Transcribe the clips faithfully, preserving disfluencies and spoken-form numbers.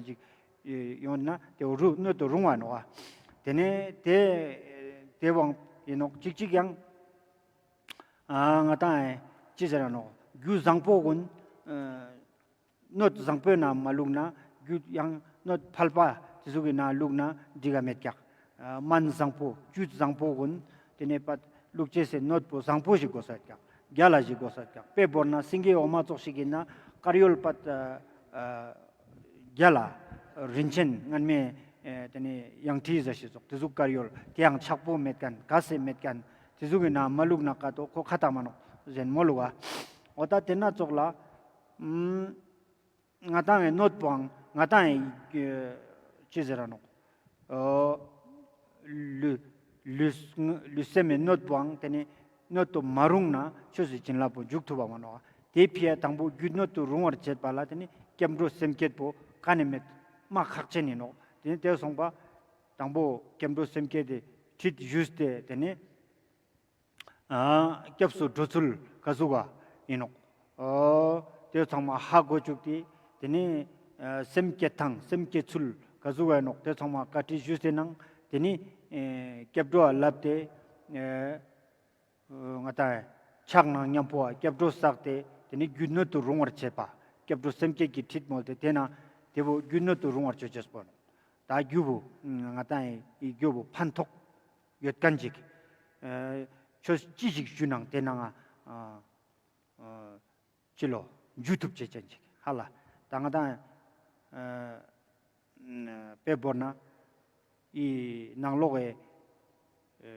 ཅིག་ཡོང་ན་དེ་རུ་སྣོད་དུ་རུང་བ་ནོག། དེ་ནས་དེ་དེ་བོ་ཡིན་ནོག། ཅིག་ཅིག་ཡང་ཨ་ང་ཏང་ཅི་ཟེར་ནོག། རྒྱུ་བཟང་པོ་ཀུན་ཨ་སྣོད་བཟང་པོའི་ནང་མ་བླུགས་ན་རྒྱུ་ཡང་སྣོད་ཕལ་པ་དེ་ཟུག་གི་ནང་བླུགས་ན་འགྲིག་ག་མེད་ཀྱག། ཨ་སྨན་བཟང་པོ་བཅུད་བཟང་པོ་ཀུན་དེ་ནས་པད་བླུགས་ཅེས་སི་སྣོད་པོ་བཟང་པོ་ཞིག་དགོས་ས་ཀྱག། རྒྱལ་ལ་ཞིག་དགོས་ས་ཀྱག། དཔེ་བོར་ན་སེང་གེའི་འོ་མ་ཙོགས་ཤིག་ཡིན་ན་དཀར་ཡོལ་པད་ཨ་ཨ་རྒྱལ་ལ་རིན་ཆེན་སྔོན་མའི་ཨེ་དེ་ནས་ཡང་ཁྲི་ཟ་ཞིག་ཙོགས་དེ་ཟུག་དཀར་ཡོལ་དེ་ཡང་ཆག་པོ་མེད་མཁན་ག་ཟེ་མེད་མཁན་དེ་ཟུག་གི་ནང་མ་བླུགས་ན་ཀ་ཏོ་ཁོ་ཁ་ཏ་མ་ནོག་ཟེར་མོལ་ལུག་ག། འོ་ད་དེ་ན་ཙོགས་ལ་ཨུམ། ང་ཏང་ངི་སྣོད་པོའང་ང་ཏང་ངི་ཅི་ཟེར་ར་ནོག། ཨོ། ལུས་ལུས་ལུས་སེམས་མི་སྣོད་པོའང་དེ་ནི་སྣོད་དུ་མ་རུང་ན་ཆོས་སི་བྱིན་རླབས་པོ་འཇུག་ཐུབ་པ་མ་ནོག། དེ་ཕི་ཡ་དང་པོ་རྒྱུ་སྣོད་དུ་རུང་བར་བྱེད་པ་ལ་དེ་ནི་སྐྱབས་འགྲོ་སེམས་བསྐྱེད་པོ་ག་ནས་མེད་མ་ཁག་ཆེན་ཡིན་ནོག། དེ་ནི་དེ་སོང་པ་དང་པོ་སྐྱབས་འགྲོ་སེམས་བསྐྱེད་དེ་ཁྲིད་ཞུས་ཏེ་དེ་ནི། ཨ་སྐྱབས་སུ་འགྲོ་ཚུལ་ག་ཟུག་ག་ཡིན་ནོག། ཨོ་དེ་ཚང་མ་ཧ་གོ་བཅུག་སྟེ་དེ་ནི་ཨ་སེམས་བསྐྱེད་ཐང་སེམས་བསྐྱེད་ཚུལ་ག་ཟུག་ག་ཡིན་ནོག། དེ་ཚང་མ་བཀའ་ཁྲིད་ཞུས་ཏེ་ནང་དེ་ནི་ཨེ་སྐྱབས་འགྲོ་བ་ལབ་སྟེ་ཨེ་ང་ཏང་ཕྱག་ནང་མཉམ་པོ་བ་སྐྱབས་འགྲོ་བསགས་ཏེ་དེ་ནི་རྒྱུ་སྣོད་དུ་རུང་བར་བྱེད་པ་སྐྱབས་འགྲོ་སེམས་བསྐྱེད་ཀྱི་ཁྲིད་མོལ་ཏེ་དེ་ན་དེ་བོ་རྒྱུ་སྣོད་དུ་རུང་བར་བྱེད་ཅེས་པོ་ནོག། ད་རྒྱུ་བོ་ང་ཏང་ཡི་རྒྱུ་བོ་ཕན་ཐོགས་ཡོད་མཁན་ཅིག། ཨ་ཆོས་ཅི་ཞིག་ཞུ་ནང་དེ་ནང་ང་ཨ་ཨ་ཅི་ལོ་འཇུ་ཐུབ་བྱེད་ཅན་ཅིག་ཧ་ལ། ད་ང་ཏང་ཨ་དཔེ་བོར་ན་ཡི་ནང་ལོགས་ཀྱི་ཨ་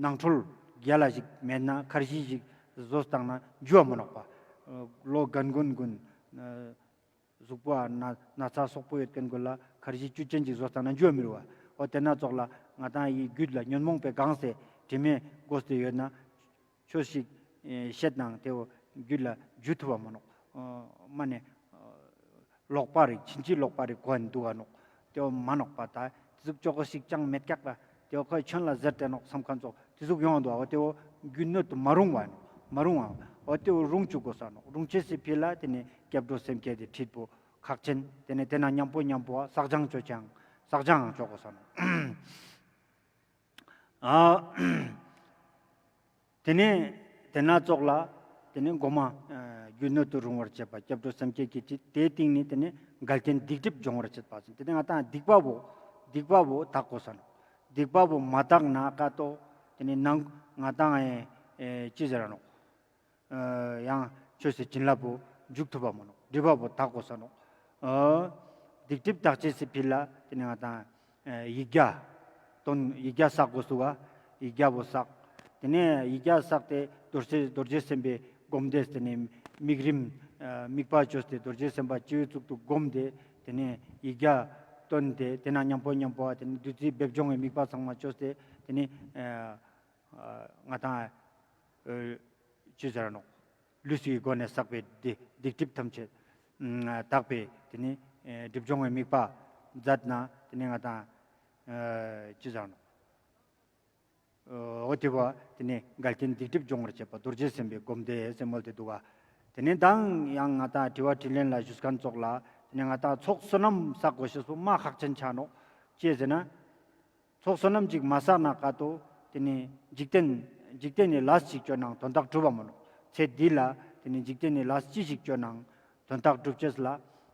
ནང་ཁྲོལ་རྒྱལ་ལ་ཞིག་མེད་ན་ཁར་ཇི་ཞིག་བཟོ་བཏང་ན་འཇུ་བ་མ་ནོག་པ། ཨ་ལོ་རྒན་རྒོན་ཀུན་ཨ་གཟུགས་པོ་ན་ན་ཚ་སོག་པོ་ཡོད་མཁན་ཀུན་ལ་ཁར་ཇི་བཅུད་ཅན་ཅིག་བཟོ་བཏང་ན་འཇུ་བ་མི་རུང་བ། འོ་དེ་ན་ཙོགས་ལ་ང་ཏང་ཡི་རྒྱུད་ལ་ཉོན་མོངས་པའི་གང་ཟེ་དྲི་མས་གོས་ཏེ་ཡོད་ན་ཆོས་ཤིག་ཨེ་བཤད་ནང་དེ་བོ་རྒྱུད་ལ་འཇུ་ཐུབ་བ་མ་ནོག། ཨ་མ་ནེ་ཨ་ལོག་པ་རིག་ཕྱིན་ཅི་ལོག་པ་རིག་གོ་ཡིན་འདུག་ག་ནོག། དེ་བོ་མ་ནོག་པ། ད་དེ་ཟུག་ཅོ་གོས་ཤིག་ཅང་མེད་ཀྱག་པ། དེ་བོ་ཁོས་ཁྱོད་ལ་ཟེར་ཏེ་ནོག་བསམ་མཁན་ཙོགས་དེ་ཟུག་ཡོང་འདུག། འོ་དེ་བོ་རྒྱུ་སྣོད་དུ་མ་རུང་བ་ནོག། མ་རུང་བ། འོ་དེ་བོ་རུང་བཅུག་དགོས་ས་ནོག། རུང་ཅེས་སི་ཕི་ལ་དེ་ནི་སྐྱབས་འགྲོ་སེམས་བསྐྱེད་དེ་ཁྲིད་པོ་ཁག་ཆེན། དེ་ནི་དེ་ན་མཉམ་པོ་མཉམ་པོ་བ་བསགས་སྦྱང་ཅོ་ཅེས་ཡང་བསགས་སྦྱང་ཡང་ཅོ་དགོས་ས་ནོག། ཨ་དེ་ནས་དེ་ན་ཙོགས་ལ་དེ་ནས་གོ་མ་ཨ་རྒྱུ་སྣོད་དུ་རུང་བར་བྱེད་པ་སྐྱབས་འགྲོ་སེམས་བསྐྱེད་ཀྱི་ཁྲིད་དེའི་སྟེང་ནས་དེ་ནས་འགལ་རྐྱེན་སྡིག་སྒྲིབ་སྦྱོང་བར་བྱེད་པ་ཟེར། དེ་ནས་ང་ཏང་སྡིག་པ་བོ་སྡིག་པ་བོ་དག་དགོས་ས་ནོག། སྡིག་པ་བོ་མ་དག་ན་ཀ་ཏོ་དེ་ནས་ནང་ང་ཏང་ཨེ་ཨེ་ཅི་ཟེར་ར་ནོག། ཨ་ཡང་ཆོས་སི་བྱིན་རླབས་པོ་འཇུག་ཐུབ་པ་མ་ནོག། སྒྲིབ་པ་བོ་དག་དགོས་ས་ནོག། ཨ་སྡིག་སྒྲིབ་དག་ཅེས་སི་ཕི་ལ་དེ་ནས་ང་ཏང་ཨ་ཡིག་བརྒྱ་དོན་ཡིག་བརྒྱ་བསགས་དགོས་སུ་བ། ཡིག་བརྒྱ་བོ་བསགས། དེ་ནས་ཡིག་བརྒྱ་བསགས་ཏེ་རྡོ་རྗེ་རྡོ་རྗེ་སེམས་དཔའི་སྒོམ་བཟླས། དེ་ནས་དམིགས་རིམ་ཨ་དམིགས་པ་བཅོས་ཏེ་རྡོ་རྗེ་སེམས་དཔའ་སྤྱི་བོའི་གཙུག་ཏུ་བསྒོམས་ཏེ་དེ་ནས་ཡིག་བརྒྱ་བཏོན་ཏེ་དེ་ན་མཉམ་པོ་མཉམ་པོ་དེ་ནས་བདུད་རྩི་སྦེབ་སྦྱོང་གི་དམིགས་པ་ཚང་མ་བཅོས་ཏེ་དེ་ནས་ཨ་ང་ཏང་ཨ་ཅི་ཟེར་ར་ནོག། ལུས་ཀྱི་སྒོ་ནས་བསགས་པའི་སྡིག་སྡིག་སྒྲིབ་ཐམས་ཅད་ཨ་དག་པའི་དེ་ནི་ཨ་སྒྲིབ་སྦྱོང་བའི་དམིགས་པ་མཛད་ན་དེ་ནི་ང་ཏང་ཨ་ཅི་ཟེར་ར་ནོག། ཨ་འོ་དེ་བ་དེ་ནི་འགལ་རྐྱེན་སྡིག་སྒྲིབ་སྦྱོང་བར་བྱེད་པ་རྡོ་རྗེ་སེམས་དཔའི་སྒོམ་བཟླས་ཟེར་མོལ་ཏེ་འདུག་ག། དེ་ནི་མདང་ཡང་ང་ཏང་དྲི་བ་དྲིས་ལན་ལ་ཞུས་མཁན་ཙོགས་ལ་དེ་ནི་ང་ཏང་ཚོགས་བསོད་ནམས་བསགས་དགོས་ཤེས་པོ་མ་ཁག་ཆེན་ཆ་ནོག། ཅི་ཟེར་ན། ཚོགས་བསོད་ནམས་ཅིག་མ་བསགས་ན་ཀ་ཏོ་དེ་ནི་འཇིག་རྟེན་འཇིག་རྟེན་ནི་ལས་ཅིག་ཅོ་ནང་དོན་དག་གྲུབ་པ་མ་ནོག། ཚེ་འདི་ལ་དེ་ནི་འཇིག་རྟེན་ནི་ལས་ཅི་ཞིག་ཅོ་ནང་དོན་དག་སྒྲུབ་ཅེས་ལ་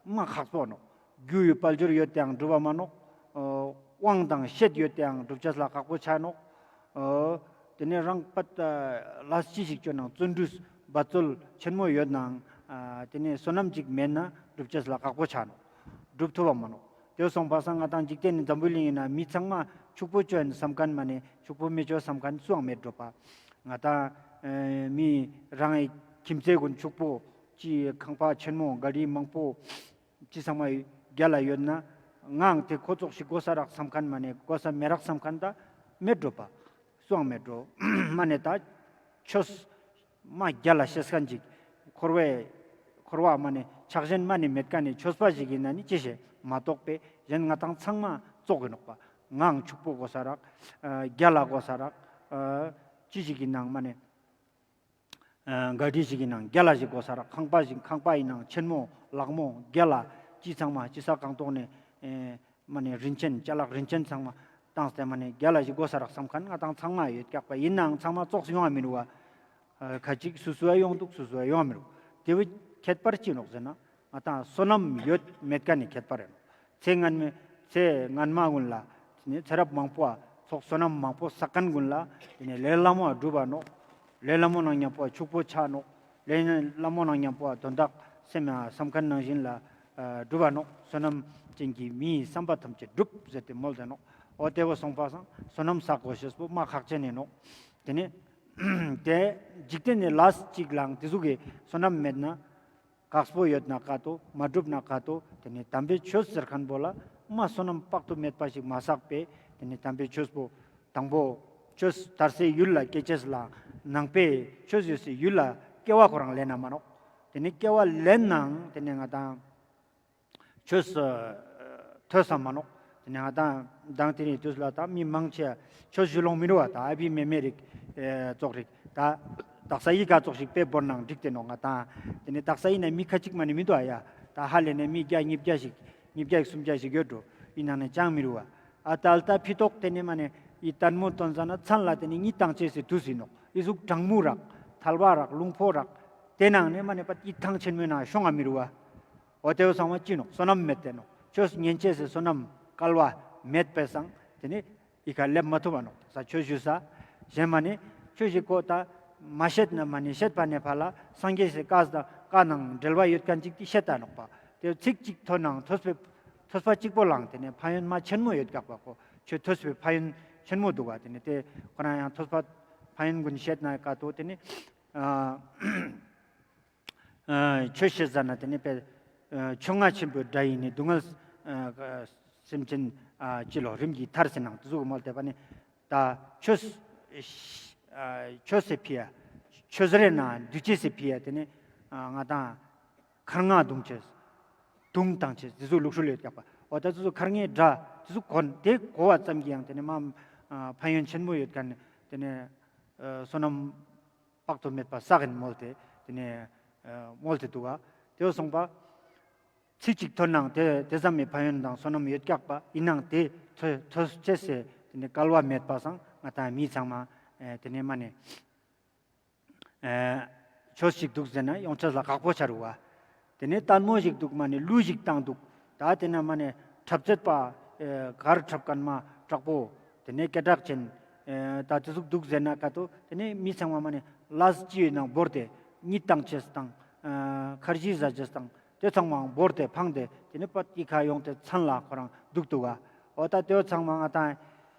མ་ཁག་པོ་ནོག། རྒྱུ་ཡི་དཔལ་འབྱོར་ཡོད་དེའང་འགྲུབ་པ་མ་ནོག། ཨོ་དབང་དང་བཤེད་ཡོད་དེའང་སྒྲུབ་ཅེས་ལ་ཁག་པོ་ཆ་ནོག། ཨོ་དེ་ནི་རང་པད་ལས་ཅི་ཞིག་ཅོ་ནང་བརྩོན་འགྲུས་འབད་རྩོལ་ཆེན་མོ་ཡོད་ནང་ཨ་དེ་ནི་བསོད་ནམས་ཅིག་མེད་ན་སྒྲུབ་ཅེས་ལ་ཁག་པོ་ཆ་ནོག། སྒྲུབ་ཐུབ་པ་མ་ནོག། དེ་སོང་པ་སང་ང་ཏང་འཇིག་རྟེན་ནི་འཛམ་བུ་གླིང་ཡིན་ན་མི་ཚང་མ་ཕྱུག་པོ་ཅོ་ཡིན་བསམ་མཁན་མ་ནེ་ཕྱུག་པོ་མི་ཅོ་བསམ་མཁན་སུའང་མེད་འགྲོ་པ། ང་ཏང་ཨེ་མི་རང་གི་ཁྱིམ་མཚེས་ཀུན་ཕྱུག་པོ་ཅི་ཁང་པ་ཆེན་མོ་ག་རི་མང་པོ་ཅི་ཚང་མ་རྒྱལ་ལ་ཡོད་ན་ངའང་དེ་ཁོ་ཙོགས་ཤིག་དགོས་ས་རག་བསམ་མཁན་མ་ནེ་དགོས་ས་མེད་རག་བསམ་མཁན་ད་མེད་འགྲོ་པ། སུའང་མེད་འགྲོ། མ་ནེ་ད་ཆོས་མ་རྒྱལ་ལ་ཤེས་མཁན་ཅིག་འཁོར་བའི་འཁོར་བ་མ་ནེ་ཆགས་ཞེན་མ་ནེ་མེད་མཁན་ནི་ཆོས་པ་ཞིག་ཡིན་ན་ནི་ཅི་ཞེ་མ་གཏོགས་པའི་གཞན་ང་ཏང་ཚང་མ་ཙོགས་ཡིན་ནོག་པ། ངའང་ཕྱུག་པོ་དགོས་ས་རག། ཨ་རྒྱལ་ལ་དགོས་ས་རག། ཨ་ཅི་ཞིག་ཡིན་ནང་མ་ནེ་ཨ་ག་རི་ཞིག་ཡིན་ནང་རྒྱལ་ལ་ཞིག་དགོས་ས་རག། ཁང་པ་ཞིག་ཁང་པ་ཡིན་ནང་ཆེན་མོ་ལག་མོ་རྒྱལ་ལ་ཅི་ཚང་མ་ཅི་ས་གང་ཐོག་ནེ་ ཨེ་མ་ནེ་རིན་ཆེན་ཅ་ལག་རིན་ཆེན་ཚང་མ་བཏང་སྟེ་མ་ནེ་རྒྱལ་ལ་ཞིག་དགོས་ས་རག་བསམ་མཁན་ང་དང་ཚང་མ་ཡོད་ཀྱག་པ། ཡིན་ནའང་ཚང་མ་ཙོགས་ཡོང་བ་མི་རུག་པ། ཁ་ཅིག་སུ་སུ་ཡ་ཡོང་འདུག་སུ་སུ་ཡ་ཡོང་བ་མི་རུག་དེ་བོའི་ཁྱད་པར་ཅི་ནོག་ཟེར་ན་ང་དང་བསོད་ནམས་ཡོད་མེད་ཀ་ནི་ཁྱད་པར་ཡིན་ནོག་ཚེ་སྔན་མའི་ཚེ་སྔན་མ་ཀུན་ལ་ཚེ་རབས་མང་པོ་ཚོགས་བསོད་ནམས་མང་པོ་བསགས་མཁན་ཀུན་ལ་ལས་སླ་མོ་བསྒྲུབས་པ་ནོག་ལས་སླ་མོ་ནང་མཉམ་པོ་ཕྱུག་པོ་ཆ་ནོག་ལས་སླ་མོ་ནང་མཉམ་པོ་དོན་དག་སེམས་བསམ་མཁན་ནང་བཞིན་ལ་བསྒྲུབས་པ་ནོག་བསོད་ནམས་ཅན་གྱི་མིའི་བསམ་པ་ཐམས་ཅད་འགྲུབ་ཟེར་ཏེ་མོལ་ཏེ་ནོག་འོ་དེ་བོ་སོང་པ་སང་བསོད་ནམས་བསགས་དགོས་ཤེས་པོ་མ་ཁག་ཅན་ཡིན་ནོག་དེ་ནས་དེ་འཇིག་རྟེན་ནི་ལས་ཅིག་ལའང་དེ་ཟུག་གི་བསོད་ནམས་མེད་ན་དཀགས་པོ་ཡོད་ན་ཀ་ཏོ་མ་འགྲུབ་ན་ཀ་ཏོ་དེ་ནས་དམ་པའི་ཆོས་ཟེར་མཁན་པོ་ལ་མ་བསོད་ནམས་དཔག་ཏུ་མེད་པ་ཞིག་མ་བསགས་པས་དེ་ནས་དམ་པའི་ཆོས་པོ་དང་པོ་ཆོས་དར་སའི་ཡུལ་ལ་སྐྱེ་ཅེས་ལ་ནང་པའི་ཆོས་ཡོད་སའི་ཡུལ་ལ་སྐྱེ་བ་ཁོ་རང་ལེན་ན་མ་ནོག་དེ་ནས་སྐྱེ་བ་ལེན་ནའང་དེ་ནས་ང་དང་ཆོས་ཐོས་སམ་མ་ནོག་དེ་ནས་ང་དང་དང་དེ་ནས་དུས་ལ་ད་མི་མང་ཆེ་ཆོས་ཞུ་ལོང་མི་རུག་པ། ད་ཨ་བི་མེ་མེ་རིག་ཙོགས་རིག་ད་དག་ས་ཡི་ག་ཙོགས་ཤིག་དཔེ་བོར་ནང་འགྲིག་སྟེ་ནོག་ང་དང་དེ་ནས་དག་ས་ཡིན་ན་མི་ཁ་ཅིག་མ་ནི་མི་འདུག་ཨ་ཡ། ད་ཧ་ལས་ནས་མི་བརྒྱ་ཉིས་བརྒྱ་ཞིག་ཉིས་བརྒྱ་ཞིག་སུམ་བརྒྱ་ཞིག་ཡོད་འགྲོ། ཡིན་ནང་ནས་ཅང་མི་རུག་པ། ཨ་ད་ལྟ་ཕི་ཏོག་དེ་ནས་མ་ནས་ཡི་ལྟད་མོ་སྟོན་ས་ན་མཚན་ལ་དེ་ནས་གཉིད་བཏང་ཅེས་སི་དུས་ཡིན་ནོག་ཡི་ཟུག་གྲང་མོ་རག་ཐལ་བ་རག་རླུང་ཕོག་རག་དེ་ནང་ནས་མ་ནས་པ་ཡིད་ཐང་ཆེན་མོའི་ནང་ཤོང་ང་མི་རུག་པ། འོ་དེ་བོ་ཚང་མ་ཅི་ནོག་བསོད་ནམས་མེད་དེ་ནོག་ཆོས་ཉན་ཅེས་སི་བསོད་ནམས་སྐལ་བ་མེད་པའི་སང་དེ་ནས་ཡི་ག་སླེབས་མ་ཐུབ་པ་ནོག་ས་ཆོས་ཞུ་ས། གཞན་མ་ནི་ཆོས་ཤིག་གོ་ད་མ་བཤད་ན་མ་ནི་བཤད་པ་ནས་ཕ་ལ་སངས་རྒྱས་སི་བཀའ་དང་བཀའ་ནང་འབྲེལ་བ་ཡོད་མཁན་ཅིག་དེ་བཤད་ད་ནོག་པ། དེ་ཚིག་ཅིག་ཐོས་ནའང་ཐོས་པའི་ཐོས་པ་གཅིག་པོ་ལའང་དེ་ནས་ཕན་ཡོན་མ་ཆེན་མོ་ཡོད་ཀྱག་པ་ཁོ། ཆོས་ཐོས་པའི་ཕན་ཡོན་ཆེན་མོ་འདུག་པ། དེ་ནས་དེ་ཁོ་རང་ཡང་ཐོས་པ་ཕན་ཡོན་ཀུན་བཤད་ན་ཀ་ཏོ་དེ་ནས་ཨ། ཨ་ཆོས་བཤད་ཟ་ན་དེ་ནས་པའི་ཨ་ཆོས་ལྔ་ཆེན་པོའི་དགྲ་ཡིན་ནི་སྡུག་བསྔལ་ཨ་སེམས་ཅན་ཨ་ཅི་ལོ་རིམ་གྱིས་ཐར་ཟེར་ནང་དེ་ཟུག་མོལ་ཏེ་པ་ནི་ད་ཆོས་ཨ་ཆོས་སི་ཕི་ཡ་ཆོས་རེ་ན་འདུས་བྱས་སི་ཕི་ཡ་དེ་ནས་ཨ་ང་དང་མཁར་རྔ་རྡུང་ཅེས་རྡུང་བཏང་ཅེས་དེ་ཟུག་ལུགས་སྲོལ་ཡོད་ཀྱག་པ། འོ་ད་དེ་ཟུག་མཁར་རྔའི་དགྲ་དེ་ཟུག་གོན་དེ་གོ་བ་ཙམ་གྱིས་ཡང་དེ་ནས་མ་ཨ་ཕན་ཡོན་ཆེན་མོ་ཡོད་མཁན་དེ་ནས་ཨ་བསོད་ནམས་དཔག་ཏུ་མེད་པ་བསགས་ཡིན་མོལ་ཏེ་དེ་ནས་ཨ་མོལ་ཏེ་འདུག་ག་དེ་བོ་སོང་པ། ཚིག་གཅིག་ཐོས་ནའང་དེ་དེ་ཙམ་མི་ཕན་ཡོན་དང་བསོད་ནམས་ཡོད་ཀྱག་པ། ཡིན་ནའང་དེ་ཐོས་ཐོས་ཅེས་སི་དེ་ནས་སྐལ་བ་མེད་པ་སང་ང་དང་མི་ཚང་མ་ཨེ་དེ་ནས་མ་ནས་ཨེ་ཆོས་ཤིག་འདུག་ཟེར་ན་ཡོང་ཅེས་ལ་ཁག་པོ་ཆ་རུག་པ། དེ་ནས་ལྟད་མོ་ཞིག་འདུག་མ་ནས་གླུ་ཞིག་བཏང་འདུག་ད་དེ་ན་མ་ནས་འཁྲབ་ཆེད་པ་ཨེ་གར་འཁྲབ་མཁན་མ་དྲག་པོ་དེ་ནས་སྐད་གྲགས་ཅན་ཨེ་ད་དེ་ཟུག་འདུག་ཟེར་ན་ཀ་ཏོ་དེ་ནས་མི་ཚང་མ་མ་ནས་ལས་ཅི་ཡོད་ནང་བོར་ཏེ་གཉིད་བཏང་ཅེས་དང་ཨེ་ཁར་ཇི་ཟ་ཅེས་དང་དེ་ཚང་མའང་བོར་ཏེ་ཕངས་ཏེ་དེ་ནས་པ་ཏི་ཁ་ཡོང་སྟེ་མཚན་ལ་ཁོ་རང་འདུག་འདུག་ག་འོ་ད་དེ་བོ་ཚང་མ་ང་དང་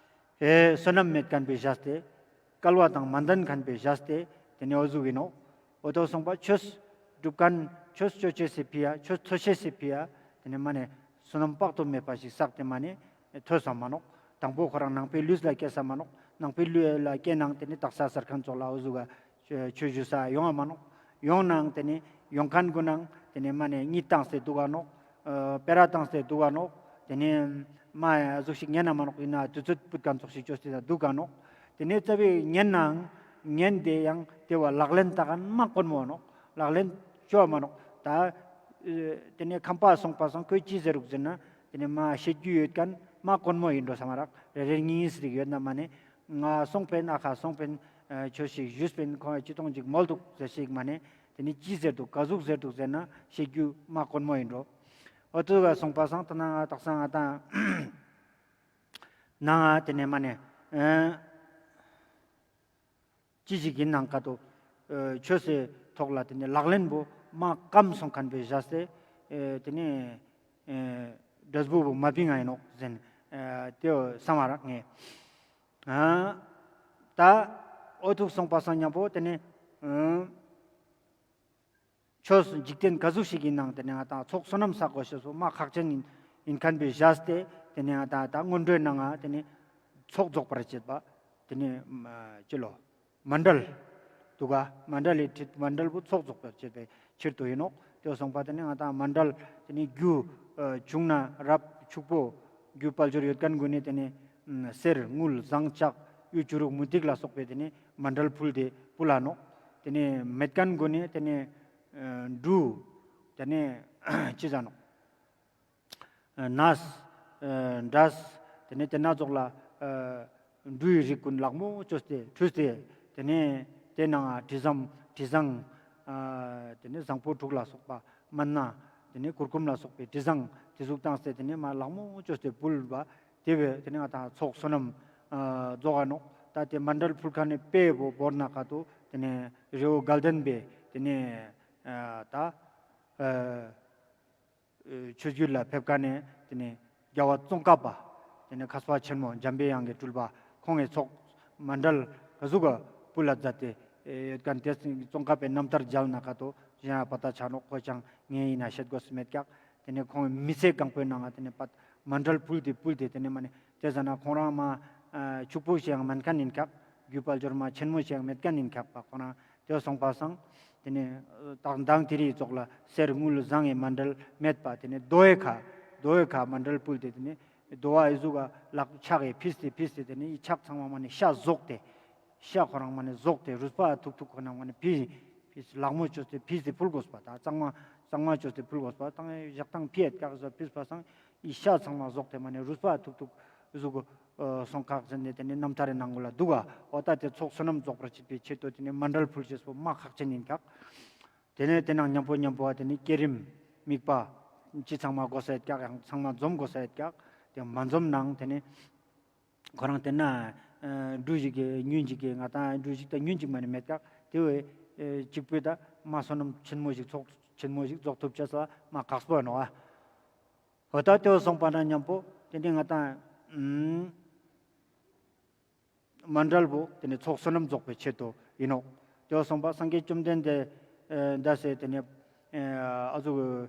ཨེ་བསོད་ནམས་མེད་མཁན་པའི་བཞག་སྟེ་སྐལ་བ་དང་མ་ལྡན་མཁན་པའི་བཞག་སྟེ་དེ་ནས་འོ་ཟུག་ཡིན་ནོག་འོ་དོ་སོང་པ་ཆོས་སྒྲུབ་མཁན་ཆོས་ཅོ་ཅེས་སི་ཕི་ཡ་ཆོས་ཐོས་ཅེས་སི་ཕི་ཡ་དེ་ནས་མ་ནས་བསོད་ནམས་དཔག་ཏུ་མེད་པ་ཞིག་བསགས་ཏེ་མ་ནས་ཐོས་སམ་མ་ནོག་དང་པོ་ཁོ་རང་ནང་པའི་ལུས་ལ་སྐྱེས་སམ་མ་ནོག་ནང་པའི་ལུས་ལ་སྐྱེས་ནའང་དེ་ནས་དག་ས་ཟེར་མཁན་ཙོགས་ལ་འོ་ཟུག་ག་ཆོས་ཞུ་ས་ཡོང་བ་མ་ནོག་ཡོང་ནའང་དེ་ནས་ཡོང་མཁན་ཀུན་ནའང་དེ་ནས་མ་ནས་གཉིད་བཏང་སྟེ་འདུག་ག་ནོག་ཨ་སྤེ་ར་བཏང་སྟེ་འདུག་ག་ནོག་དེ་ནས་མ་ཡ་ཟུག་ཞིག་ཉན་ན་མ་ནོག་ཡིན་ན་དུས་ཚོད་ཕུད་མཁན་ཙོགས་ཤིག་ཅོས་ཏེ་འདུག་ག་ནོག་དེ་ནས་རྩ་བའི་ཉན་ནའང་ཉན་དེ་ཡང་དེ་བ་ལག་ལེན་བསྟར་མཁན་མ་དཀོན་མོ་ནོག་ལག་ལེན་ཅོ་བ་མ་ནོག་ད་ཨེ་དེ་ནས་ཁམས་པ་སོང་པ་སང་ཁོས་ཅི་ཟེར་རུག་ཟེར་ན་དེ་ནས་མ་བཤད་རྒྱུ་ཡོད་མཁན་མ་དཀོན་མོ་ཡིན་འགྲོ་བསམ་མ་རག་རེ་རེ་གཉིས་གཉིས་ཟེར་ཡོད་ན་མ་ནས་ང་སོང་པིན་ཨ་ཁ་སོང་པིན་ཨེ་ཆོས་ཤིག་ཞུས་པིན་ཁོང་ཅི་ཐོང་ཅིག་མོལ་འདུག་ཟེར་ཞིག་མ་ནས་དེ་ནས་ཅི་ཟེར་འདུག་ག་ཟུག་ཟེར་འདུག་ཟེར་ན་བཤད་རྒྱུ་མ་དཀོན་མོ་ཡིན་འགྲོ། འོ་དུ་ག་སོང་པ་སང་ད་ན་ང་དག་ས་ང་དང་ན་ང་དེ་ནས་མ་ནས་ཨེ་ཅི་ཞིག་ཡིན་ནང་ཀ་ཏོ་ཨེ་ཆོས་སི་ཐོག་ལ་དེ་ནས་ལག་ལེན་པོ་མ་སྐམ་སོང་མཁན་པའི་བཞག་སྟེ་ཨེ་དེ་ནས་ཨེ་འབྲས་བུ་བོ་མ་བིང་ང་ཡིན་ནོག་ཟེར་ཨེ་དེ་བསམ་མ་རག་ངས། ཨ་ད་འོ་ཐུག་སོང་པ་སང་མཉམ་པོ་དེ་ནས་ཨ་ཆོས་འཇིག་རྟེན་ག་ཟུག་ཞིག་ཡིན་ནང་དེ་ནས་ང་དང་ཚོགས་བསོད་ནམས་བསགས་དགོས་ཤེས་སོ་མ་ཁག་ཅན་ཡིན་ཡིན་མཁན་པའི་བཞག་སྟེ་དེ་ནས་ང་དང་ད་སྔོན་འགྲོའི་ནང་ང་དེ་ནས་ཚོགས་རྫོགས་པར་བྱེད་པ་དེ་ནས་ཨ་ཅི་ལོ། མཎྜལ་འདུག་ག་མཎྜལ་ལི་ཁྲིད་མཎྜལ་བུ་ཚོགས་རྫོགས་པར་བྱེད་པའི་ཕྱིར་དུ་ཡིན་ནོག་དེ་སོང་པ་དེ་ནས་ང་དང་མཎྜལ་དེ་ནས་རྒྱུ་ཨ་བྱུང་ན་རབ་ཕྱུག་པོ་རྒྱུ་དཔལ་འབྱོར་ཡོད་མཁན་ཀུན་ནས་དེ་ནས་ཨ་གསེར་དངུལ་ཟངས་ལྕགས་གཡུ་བྱུ་རུ་མུ་ཏིག་ལ་སོགས་པའི་དེ་ནས་མཎྜལ་ཕུལ་ཏེ་ཕུལ་ལ་ནོག་དེ་ནས་མེད་མཁན་ཀུན་ནས་དེ་ནས་ཨ་འབྲུ་དེ་ནས་ཅི་ཟ་ནོག་ཨ་ནས་ ཨ་འདྲ། དེ་ནས་དེ་ན་ཙོགས་ལ་ཨ་འབྲུའི་རིགས་ཀུན་ལག་མོ་བཅོས་ཏེ་ཁྲུས་ཏེ། དེ་ནས་དེ་ནང་དྲི་ཟམ་དྲི་བཟང་ཨ་དེ་ནས་བཟང་པོ་དྲུག་ལ་སོགས་པ་མན་ན། དེ་ནས་གུར་གུམ་ལ་སོགས་པའི་དྲི་བཟང་དེ་ཟུག་བཏང་སྟེ་དེ་ནས་མ་ལག་མོ་བཅོས་ཏེ་ཕུལ་བ། དེ་བས་དེ་ནས་ང་དང་ཚོགས་བསོད་ནམས་ཨ་རྫོགས་ཨ་ནོག་ད་དེ་མཎྜལ་ཕུལ་ཁན་ནི་དཔེ་བོ་བོར་ན་ཀ་ཏོ་དེ་ནས་རི་བོ་དགའ་ལྡན་པའི་དེ་ནས་ཨ་ད་ཨ་ཆོས་བརྒྱུད་ལ་ཕེབས་ཁན་ནི་དེ་ནས་རྒྱལ་བ་ཙོང་ཁ་པ། དེ་ནས་མཁས་པ་ཆེན་མོ་འཇམ་པའི་དབྱངས་ཀྱི་སྤྲུལ་པ་ཁོང་གི་ཚོགས་མཎྜལ་ག་ཟུག་ག་ཕུལ་ལ་མཛད་དེ་ཡོད་ཁན་དེ་ཙོང་ཁ་པའི་རྣམ་ཐར་མཇལ་ན་ཀ་ཏོ་གཞན་ཡང་པ་ཏ་ཆ་ནོག་ཁོ་ཅང་ངས་ཡིན་ན་བཤད་དགོས་སུ་མེད་ཀྱག་དེ་ནས་ཁོང་མི་ཚེ་གང་པོའི་ནང་ང་དེ་ནས་པད་མཎྜལ་ཕུལ་ཏེ་ཕུལ་ཏེ་དེ་ནས་མ་ནས་དེ་ཟ་ན་ཁོང་རང་མ་ཨ་ཕྱུག་པོ་ཞིག་ཡང་མན་ཁན་ཡིན་ཀྱག་རྒྱུ་དཔལ་འབྱོར་མ་ཆེན་མོ་ཞིག་ཡང་མེད་ཁན་ཡིན་ཀྱག་པ། ཁོང་རང་དེ་སོང་པ་སང་དེ་ནས་ཨ་མདང་དེ་རིང་ཙོགས་ལ་གསེར་དངུལ་ཟངས་ཀྱི་མཎྜལ་མེད་པ། དེ་ནས་རྡོའི་ཁ་རྡོའི་ཁ་མཎྜལ་ཕུལ་ཏེ་དེ་ནས་རྡོ་བ་ཨི་ཟུག་ག་ལག་ཕྱག་གི་ཕིས་ཏེ་ཕིས་ཏེ་དེ་ནས་ཨི་ཕྱག་ཚང་མ་མ་ནས་ཤ་ཟོག་སྟེ། ཤ་ཁོ་རང་མ་ནས་ཟོག་སྟེ་རུས་པ་ཐུག་ཐུག་ཁོ་ན་མ་ནས་ཕིས་ཕིས་ལག་མོ་བཅོས་ཏེ་ཕིས་ཏེ་ཕུལ་དགོས་པ། ད་གཙང་མ་གཙང་མ་བཅོས་ཏེ་ཕུལ་དགོས་པ། ད་ཞག་དང་ཕི་ཡད་ཀག་ཟ་ཕིས་པ་སང་ཨི་ཤ་ཚང་མ་ཟོག་སྟེ་མ་ནས་རུས་པ་ཐུག་ཐུག་ཟུག་གོ་སོང་ཁག་ཟེར་ནས་དེ་ནས་རྣམ་ཐར་རི་ནང་གོ་ལ་འདུག་ག་འོ་ད་དེ་ཚོགས་བསོད་ནམས་རྫོགས་པར་བྱེད་པའི་ཆེད་དུ་དེ་ནས་མཎྜལ་ཕུལ་ཅེས་པོ་མ་ཁག་ཅན་ཡིན་ཀྱག་དེ་ནས་དེ་ནང་མཉམ་པོ་མཉམ་པོ་དེ་ནས་བསྐྱེད་རིམ་དམིགས་པ་ཅི་ཚང་མ་དགོས་ས་ཡོད་ཀྱག་ཡང་ཚང་མ་འཛོམས་དགོས་ས་ཡོད་ཀྱག་དེ་མ་འཛོམས་ནང་དེ་ནས་ཁོ་རང་དེ་ན་ཨ་འབྲུ་ཞིག་གི་ཉུན་ཞིག་གི་ང་དང་འབྲུ་ཞིག་དང་ཉུན་ཞིག་མ་ནས་མེད་ཀྱག་དེ་བས་ཨ་གཅིག་པུས་ད་མ་བསོད་ནམས་ཆེན་མོ་ཞིག་ཚོགས་ཆེན་མོ་ཞིག་རྫོགས་ཐུབ་ཅེས་ལ་མ་ཁག་པོ་ཡིན་ནོག་འོ་ད་དེ་བས་སོང་པ་ན་མཉམ་པོ་དེ་ནས་ང་དང་ཨ་མཎྜལ་བོ་དེ་ནས་ཚོགས་བསོད་ནམས་རྫོགས་པའི་ཆེད་དུ་ཡིན་ནོག་དེ་བས་སོང་པ་སངས་རྒྱས་བཅོམ་ལྡན་འདས་ཨ་འདས་སེ་དེ་ནས་ཨ་ཨ་ཟུག་ཨ་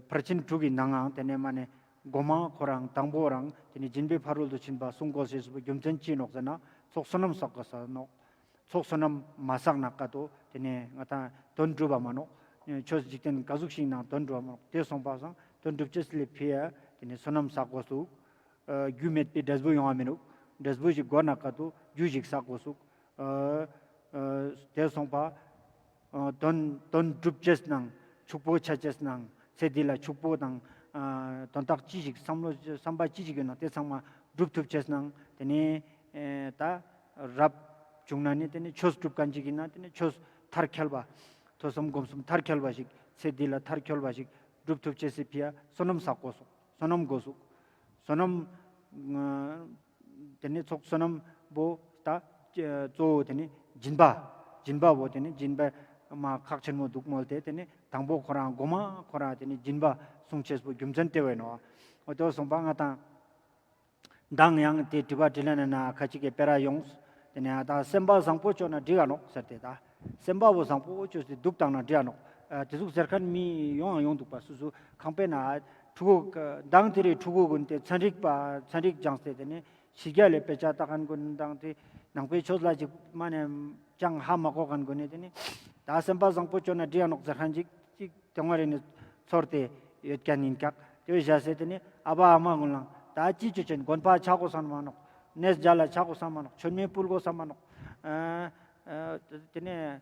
ཕར་ཕྱིན་དྲུག་གི་ནང་ང་དེ་ནས་མ་ནས་གོ་མ་ཁོ་རང་དང་པོ་རང་དེ་ནས་སྦྱིན་པའི་ཕ་རོལ་ཏུ་ཕྱིན་པ་གསུང་དགོས་ཤེས་སུ་རྒྱུ་མཚན་ཅི་ནོག་ཟེར་ན་ཚོགས་བསོད་ནམས་བསགས་དགོས་ས་ནོག་ཚོགས་བསོད་ནམས་མ་བསགས་ན་ཀ་ཏོ་དེ་ནས་ང་དང་དོན་འགྲུབ་པ་མ་ནོག་ཆོས་འཇིག་རྟེན་ག་ཟུག་ཞིག་ནང་དོན་འགྲུབ་པ་མ་ནོག་དེ་སོང་པ་སང་དོན་འགྲུབ་ཅེས་ལེ་ཕི་ཡ་དེ་ནས་བསོད་ནམས་བསགས་དགོས་སུག་ཨ་རྒྱུ་མེད་པའི་འབྲས་བུ་ཡོང་བ་མི་ནུག་འབྲས་བུ་ཞིག་དགོས་ན་ཀ་ཏོ་རྒྱུ་ཞིག་བསགས་དགོས་སུག་ཨ་ཨ་དེ་སོང་པ་ཨ་དོན་དོན་འགྲུབ་ཅེས་ནང་ཕྱུག་པོ་ཆ་ཅེས་ནང་ཚེ་འདི་ལ་ཕྱུག་པོ་དང་ཨ་དོན་དག་ཅི་ཞིག་བསམ་བློ་བསམ་པ་ཅི་ཞིག་ཡོད་ན་དེ་ཚང་མ་འགྲུབ་ཐུབ་ཅེས་ནང་དེ་ནས་ཨེ་ད་རབ་བྱུང་ན་ནི་དེ་ནས་ཆོས་སྒྲུབ་མཁན་ཅིག་ཡིན་ན་དེ་ནས་ཆོས་མཐར་འཁྱོལ་བ། ཐོས་བསམ་སྒོམ་གསུམ་མཐར་འཁྱོལ་བ་ཞིག་ཚེ་འདི་ལ་མཐར་འཁྱོལ་བ་ཞིག་སྒྲུབ་ཐུབ་ཅེས་སི་ཕི་ཡ་བསོད་ནམས་བསགས་དགོས་སོག་བསོད་ནམས་དགོས་སོག་བསོད་ནམས་ཨ་དེ་ནས་ཚོགས་བསོད་ནམས་པོ་ད་གཙོ་བོ་དེ་ནས་སྦྱིན་པ། སྦྱིན་པ་བོ་དེ་ནས་སྦྱིན་པ་མ་ཁག་ཆེན་མོ་འདུག་མོལ་ཏེ་དེ་ནས་དང་པོ་ཁོ་རང་གོ་མ་ཁོ་རང་དེ་ནས་སྦྱིན་པ་གསུང་ཅེས་པོ་རྒྱུ་མཚན་དེ་བས་ནོག་འོ་དེ་སོང་པ་ང་དང་མདང་ཡང་དེ་དྲི་བ་དྲིས་ལན་ན་ཁ་ཅིག་གི་སྤེ་ར་ཡོངས། དེ་ནས་ད་སེམས་པ་བཟང་པོ་བཅོས་ན་འགྲིག་ག་ནོག་ཟེར་ཏེ་ད། སེམས་པ་བོ་བཟང་པོ་བཅོས་ཏེ་འདུག་བཏང་ན་འགྲིག་ག་ནོག་ཨ་དེ་ཟུག་ཟེར་མཁན་མི་ཡོང་ཡང་ཡོང་འདུག་པ། སུ་སུ་ཁང་པའི་ནང་ཕྲུ་གུ་མདང་དེ་རིང་ཕྲུ་གུ་ཀུན་དེ་ཚན་རིག་པ་ཚན་རིག་སྦྱངས་ཏེ་དེ་ནས་ཕྱི་རྒྱལ་ལ་དཔེ་ཆ་ལྟ་མཁན་ཀུན་མདང་དེ་ནང་པའི་ཆོས་ལ་ཅིག་མ་ནས་ཅང་ཧ་མ་གོ་མཁན་ཀུན་ནས་དེ་ནས་ད་སེམས་པ་བཟང་པོ་བཅོས་ན་འགྲིག་ག་ནོག་ཟེར་མཁན་ཅིག་ཅིག་དེ་སྔ་རེ་ནས་ཚོར་ཏེ་ཡོད་མཁན་ཡིན་ཀྱག་དེ་བས་བཞག་སྟེ་དེ་ནས་ཨ་བ་ཨ་མ་ཀུན་ལ་ད་ཅི་བཅོ་ཅན་དགོན་པ་ཆ་དགོས་ས་མ་ནོག་གནས་མཇལ་ལ་ཆ་དགོས་ས་མ་ནོག་མཆོད་མེ་ཕུལ་དགོས་ས་མ་ནོག་ཨ་ཨ་དེ་ནས་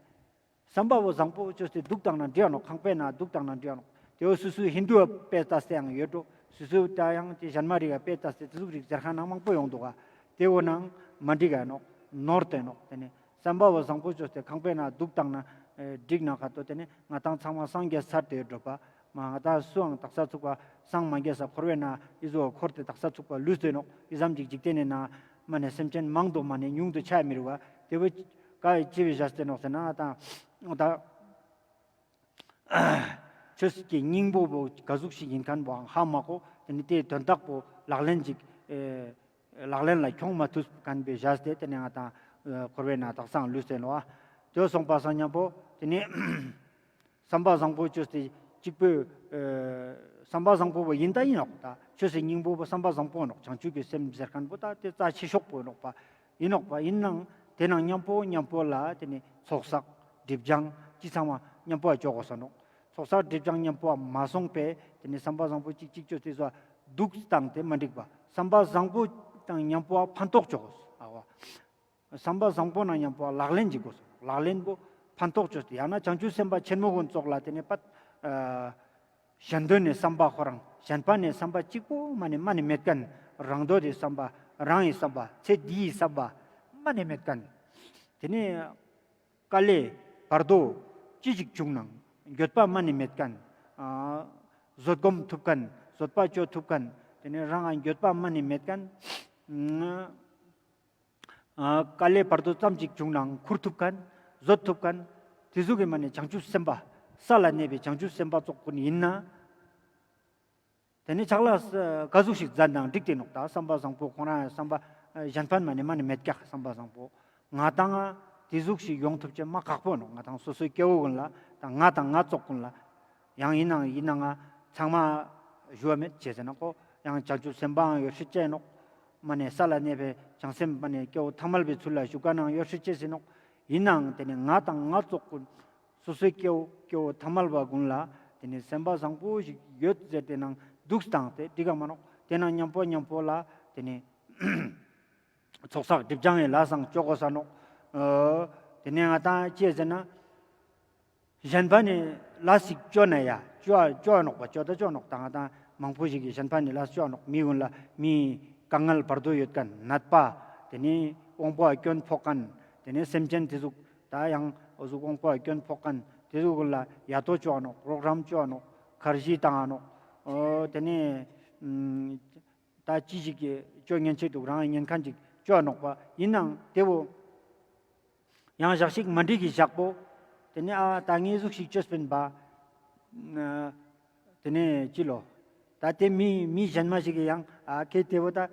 བསམ་པ་བོ་བཟང་པོ་བཅོས་ཏེ་འདུག་བཏང་ན་འགྲིག་ག་ནོག་ཁང་པའི་ནང་འདུག་བཏང་ན་འགྲིག་ག་ནོག་དེ་བོ་སུ་སུ་ཧིན་དུ་བ་དཔེ་ལྟས་ཏེ་ཡང་ཡོད་འགྲོ། སུ་སུ་ད་ཡང་དེ་གཞན་མ་རིག་ག་དཔེ་ལྟས་ཏེ་དེ་ཟུག་རིག་ཟེར་མཁན་ནང་མང་པོ་ཡོང་འདུག་ག་དེ་བོ་ནང་མ་འགྲིག་ག་ནོག་ནོར་ཏེ་ནོག་དེ་ནས་བསམ་པ་བོ་བཟང་པོ་བཅོས་ཏེ་ཁང་པའི་ནང་འདུག་བཏང་ན་ཨེ་འགྲིག་ན་ཁ་ཏོ་དེ་ནས་ང་དང་ཚང་མ་སངས་རྒྱས་ཚར་ཏེ་ཡོད་འགྲོ་པ། མ་ང་དང་སུའང་དག་ས་ཚུགས་པ་སངས་མ་རྒྱས་ས་འཁོར་བའི་ནང་ཨི་ཟོ་འཁོར་ཏེ་དག་ས་ཚུགས་པ་ལུས་ཏེ་ནོག་ཨི་ཙམ་ཅིག་འཇིག་རྟེན་ནི་ནང་མ་ནས་སེམས་ཅན་མང་དུ་མ་ནས་ཉུང་དུ་ཆ་མི་རུག་པ། དེ་བོ་ཀ་ཅི་བས་བཞག་སྟེ་ནོག་ཟེར་ན་ང་དང་ད། ཆོས་ཀྱི་སྙིང་པོ་བོ་ག་ཟུག་ཞིག་ཡིན་མཁན་བོའང་ཧ་མ་གོ། དེ་ནི་དེའི་དོན་དག་པོ་ལག་ལེན་ཅིག་ཨེ་ལག་ལེན་ལ་ཁྱོང་མ་ཐུབ་མཁན་བས་བཞག་སྟེ་དེ་ནས་ང་དང་ཨེ་འཁོར་བའི་ནང་དག་སའང་ལུས་ཏེ་ནོག་དེ་སོང་པ་སང་མཉམ་པོ་དེ་ནས་བསམ་པ་བཟང་པོ་བཅོས་ཏེ་གཅིག་པོས་ཨེ་བསམ་པ་བཟང་པོ་བོ་ཡིན་ད་ཡིན་ནོག་ད་ཆོས་སི་སྙིང་པོ་བོ་བསམ་པ་བཟང་པོ་ནོག་བྱང་ཆུབ་ཀྱི་སེམས་ཟེར་མཁན་བོ་ད་དེ་རྩ་ཆེ་ཤོས་པོ་ནོག་པ། ཡིན་ནོག་པ། ཡིན་ནའང་དེ་ནང་མཉམ་པོ་མཉམ་པོ་ལ་དེ་ནི་ཚོགས་བསགས་སྒྲིབ་སྦྱང་ཅི་ཚང་མ་མཉམ་པོ་ལ་ཅོ་དགོས་ས་ནོག་ཚོགས་བསགས་སྒྲིབ་སྦྱང་མཉམ་པོ་ལ་མ་སོང་པས་དེ་ནི་བསམ་པ་བཟང་པོ་གཅིག་གཅིག་ཅོ་དེ་ཚོ་འདུག་བཏང་སྟེ་མ་འགྲིག་པ། བསམ་པ་བཟང་པོ་དང་མཉམ་པོ་ལ་ཕན་ཐོགས་ཅོ་དགོས་ས། ཨ་བ། བསམ་པ་བཟང་པོ་ནང་མཉམ་པོ་ལག་ལེན་ཅིག་དགོས་ས། ལག་ལེན་པོ་ཕན་ཐོགས་ཅོས་ཏེ་ཡང་ན་བྱང་ཆུབ་སེམས་དཔའ་ཆེན་མོ་ཀུན་ཙོགས་ལ་དེ་ནི་པད་ཨ་གཞན་དོན་ནི་བསམ་པ་ཁོ་རང་ གཞན་ཕན་ནི་བསམ་པ་གཅིག་པོ་མ་ནེ་མ་ནེ་མེད་ཁན། རང་འདོད་དི་བསམ་པ། རང་ངི་བསམ་པ། ཚེ་འདིའི་བསམ་པ་མ་ནེ་མེད་ཁན། ཏེ་ནེ་དཀའ་ལས་བར་དོ་ཅི་ཞིག་བྱུང་ནའང་འགྱོད་པ་མ་ནེ་མེད་ཁན། ཨ་བཟོད་སྒོམ་ཐུབ་ཁན། བཟོད་པ་ཅོ་ཐུབ་ཁན། ཏེ་ནེ་རང་ང་འགྱོད་པ་མ་ནེ་མེད་ཁན། ཨ་དཀའ་ལས་བར་དོ་ཙམ་ཞིག་བྱུང་ནའང་ཁུར་ཐུབ་ཁན། བཟོད་ཐུབ་ཁན། ཏེ་ཟུག་གི་མ་ནེ་བྱང་ཆུབ་སེམས་དཔའ། ས་ལ་གནས་པའི་བྱང་ཆུབ་སེམས་དཔའ་ཙོགས་གུན་ཨིན་ན། ཏེ་ནེ་ཕྱག་ལས་ག་ཟུག་ཞིག་མཛད་ནའང་འགྲིག་སྟེ་ནོག། ཏ་བསམ་པ་བཟང་པོ་ཁོང་རང་བསམ་པ་གཞན་ཕན་མ་ནེ་མ་ནེ་མེད་ཀྱག། བསམ་པ་བཟང་པོ་ང་དང་ང་ཏེ་ཟུག་ཞིག་ཡོང་ཐུབ་ཅེས་མ་ཁག་པོ་ནོག། ང་དང་སོ་སོའི་སྐྱེ་བོ་གུན་ལ་ཏ་ང་དང་ང་ཙོགས་གུན་ལ་ཡང་ཨིན་ནའང་ཨིན་ནའང་ང་ཚང་མ་ཞུ་བ་མེད་ཅེས་ཟེར་ན་ཁོ་ཡང་བྱང་ཆུབ་སེམས་དཔའང་ཡོད་སྲིད་ཅེས་ནོག། མ་ནེ་ས་ལ་གནས་པའི་བྱང་སེམས་མ་ནེ་སྐྱེ་བོ་ཐ་མལ་པའི་ཚུལ་ལ་ཞུགས་ཁན་ནའང་ཡོད་སྲིད་ཅེས་ཟེར་ནོག། ཨིན་ནའང་ཏེ་ནེ་ང་དང་ང་ཙོགས་གུན་སོ་སོའི་སྐྱེ་བོ་སྐྱེ་བོ་ཐ་མལ་པ་གུན་ལ་ཏེ་ནེ་སེམས་པ་བཟང་པོ་ཞིག་ཡོད་ཟེར་ཏེ་ནང་འདུག་སྟངས་ཏེ་འགྲིག་ག་མ་ནོག། ཏེ་ནང་ཉམ་པོ་ཉམ་པོ་ལ་ཏེ་ནེ་ཚོགས་བསགས་སྒྲིབ་སྦྱང་ངི་ལས་སང་ཅོ་གོས་ས་ནོག། ཨ་ཏེ་ནེ་ང་དང་ཅི་ཟེར་ན་གཞན་ཕན་ནི་ལས་ཤིག་ཅོ་ན་ཡ་ཅོ་ཅོ་ནོག་པ། ཅོ་ཏ་ཅོ་ནོག། ཏ་ང་དང་མང་པོ་ཞིག་གི་གཞན་ཕན་ནི་ལས་ཅོ་ནོག། མི་གུན་ལ་མི་དཀའ་ངལ་བར་དོ་ཡོད་ཁན་ནད་པ། ཏེ་ནེ་དབང་པོ་ཨ་སྐྱོན་ཕོག་ཁན། ཏེ་ནེ་སེམས་ཅན་ཏེ་ཟུག་ཏ་ཡང་འོ་ཟུག་དབང་པོ་ཨ་སྐྱོན་ཕོག་ཁན་ཏེ་ཟུག་གུན་ལ་ཡ་ཏོ་ཅོ་ནོག། རོགས་རམ་ཅོ་ནོག། ཁར་ཇི་ཏང་ནོག། ཨོ་ཏེ་ནེ་ཨམ་ཏ་ཅི་ཞིག་གི་ཅོ་ཉན་ཆེ་དུག། རང་ཉན་ཁན་ཅིག་ཅོ་ནོག་པ། ཨིན་ནའང་ཏེ་བོ་ཡང་ཞག་ཞིག་མ་འགྲིག་གི་ཞག་པོ་ཏེ་ནེ་ཨ་ཏ་ངའེ་ཟུག་ཞིག་ཅོས་པིན་པ། ཨ་ཏེ་ནེ་ཅི་ལོ། ཏ་ཏེ་མི་མི་གཞན་མ་ཞིག་གི་ཡང་ཨ་ཁེ་ཏེ་བོ་ཏ་ཨ་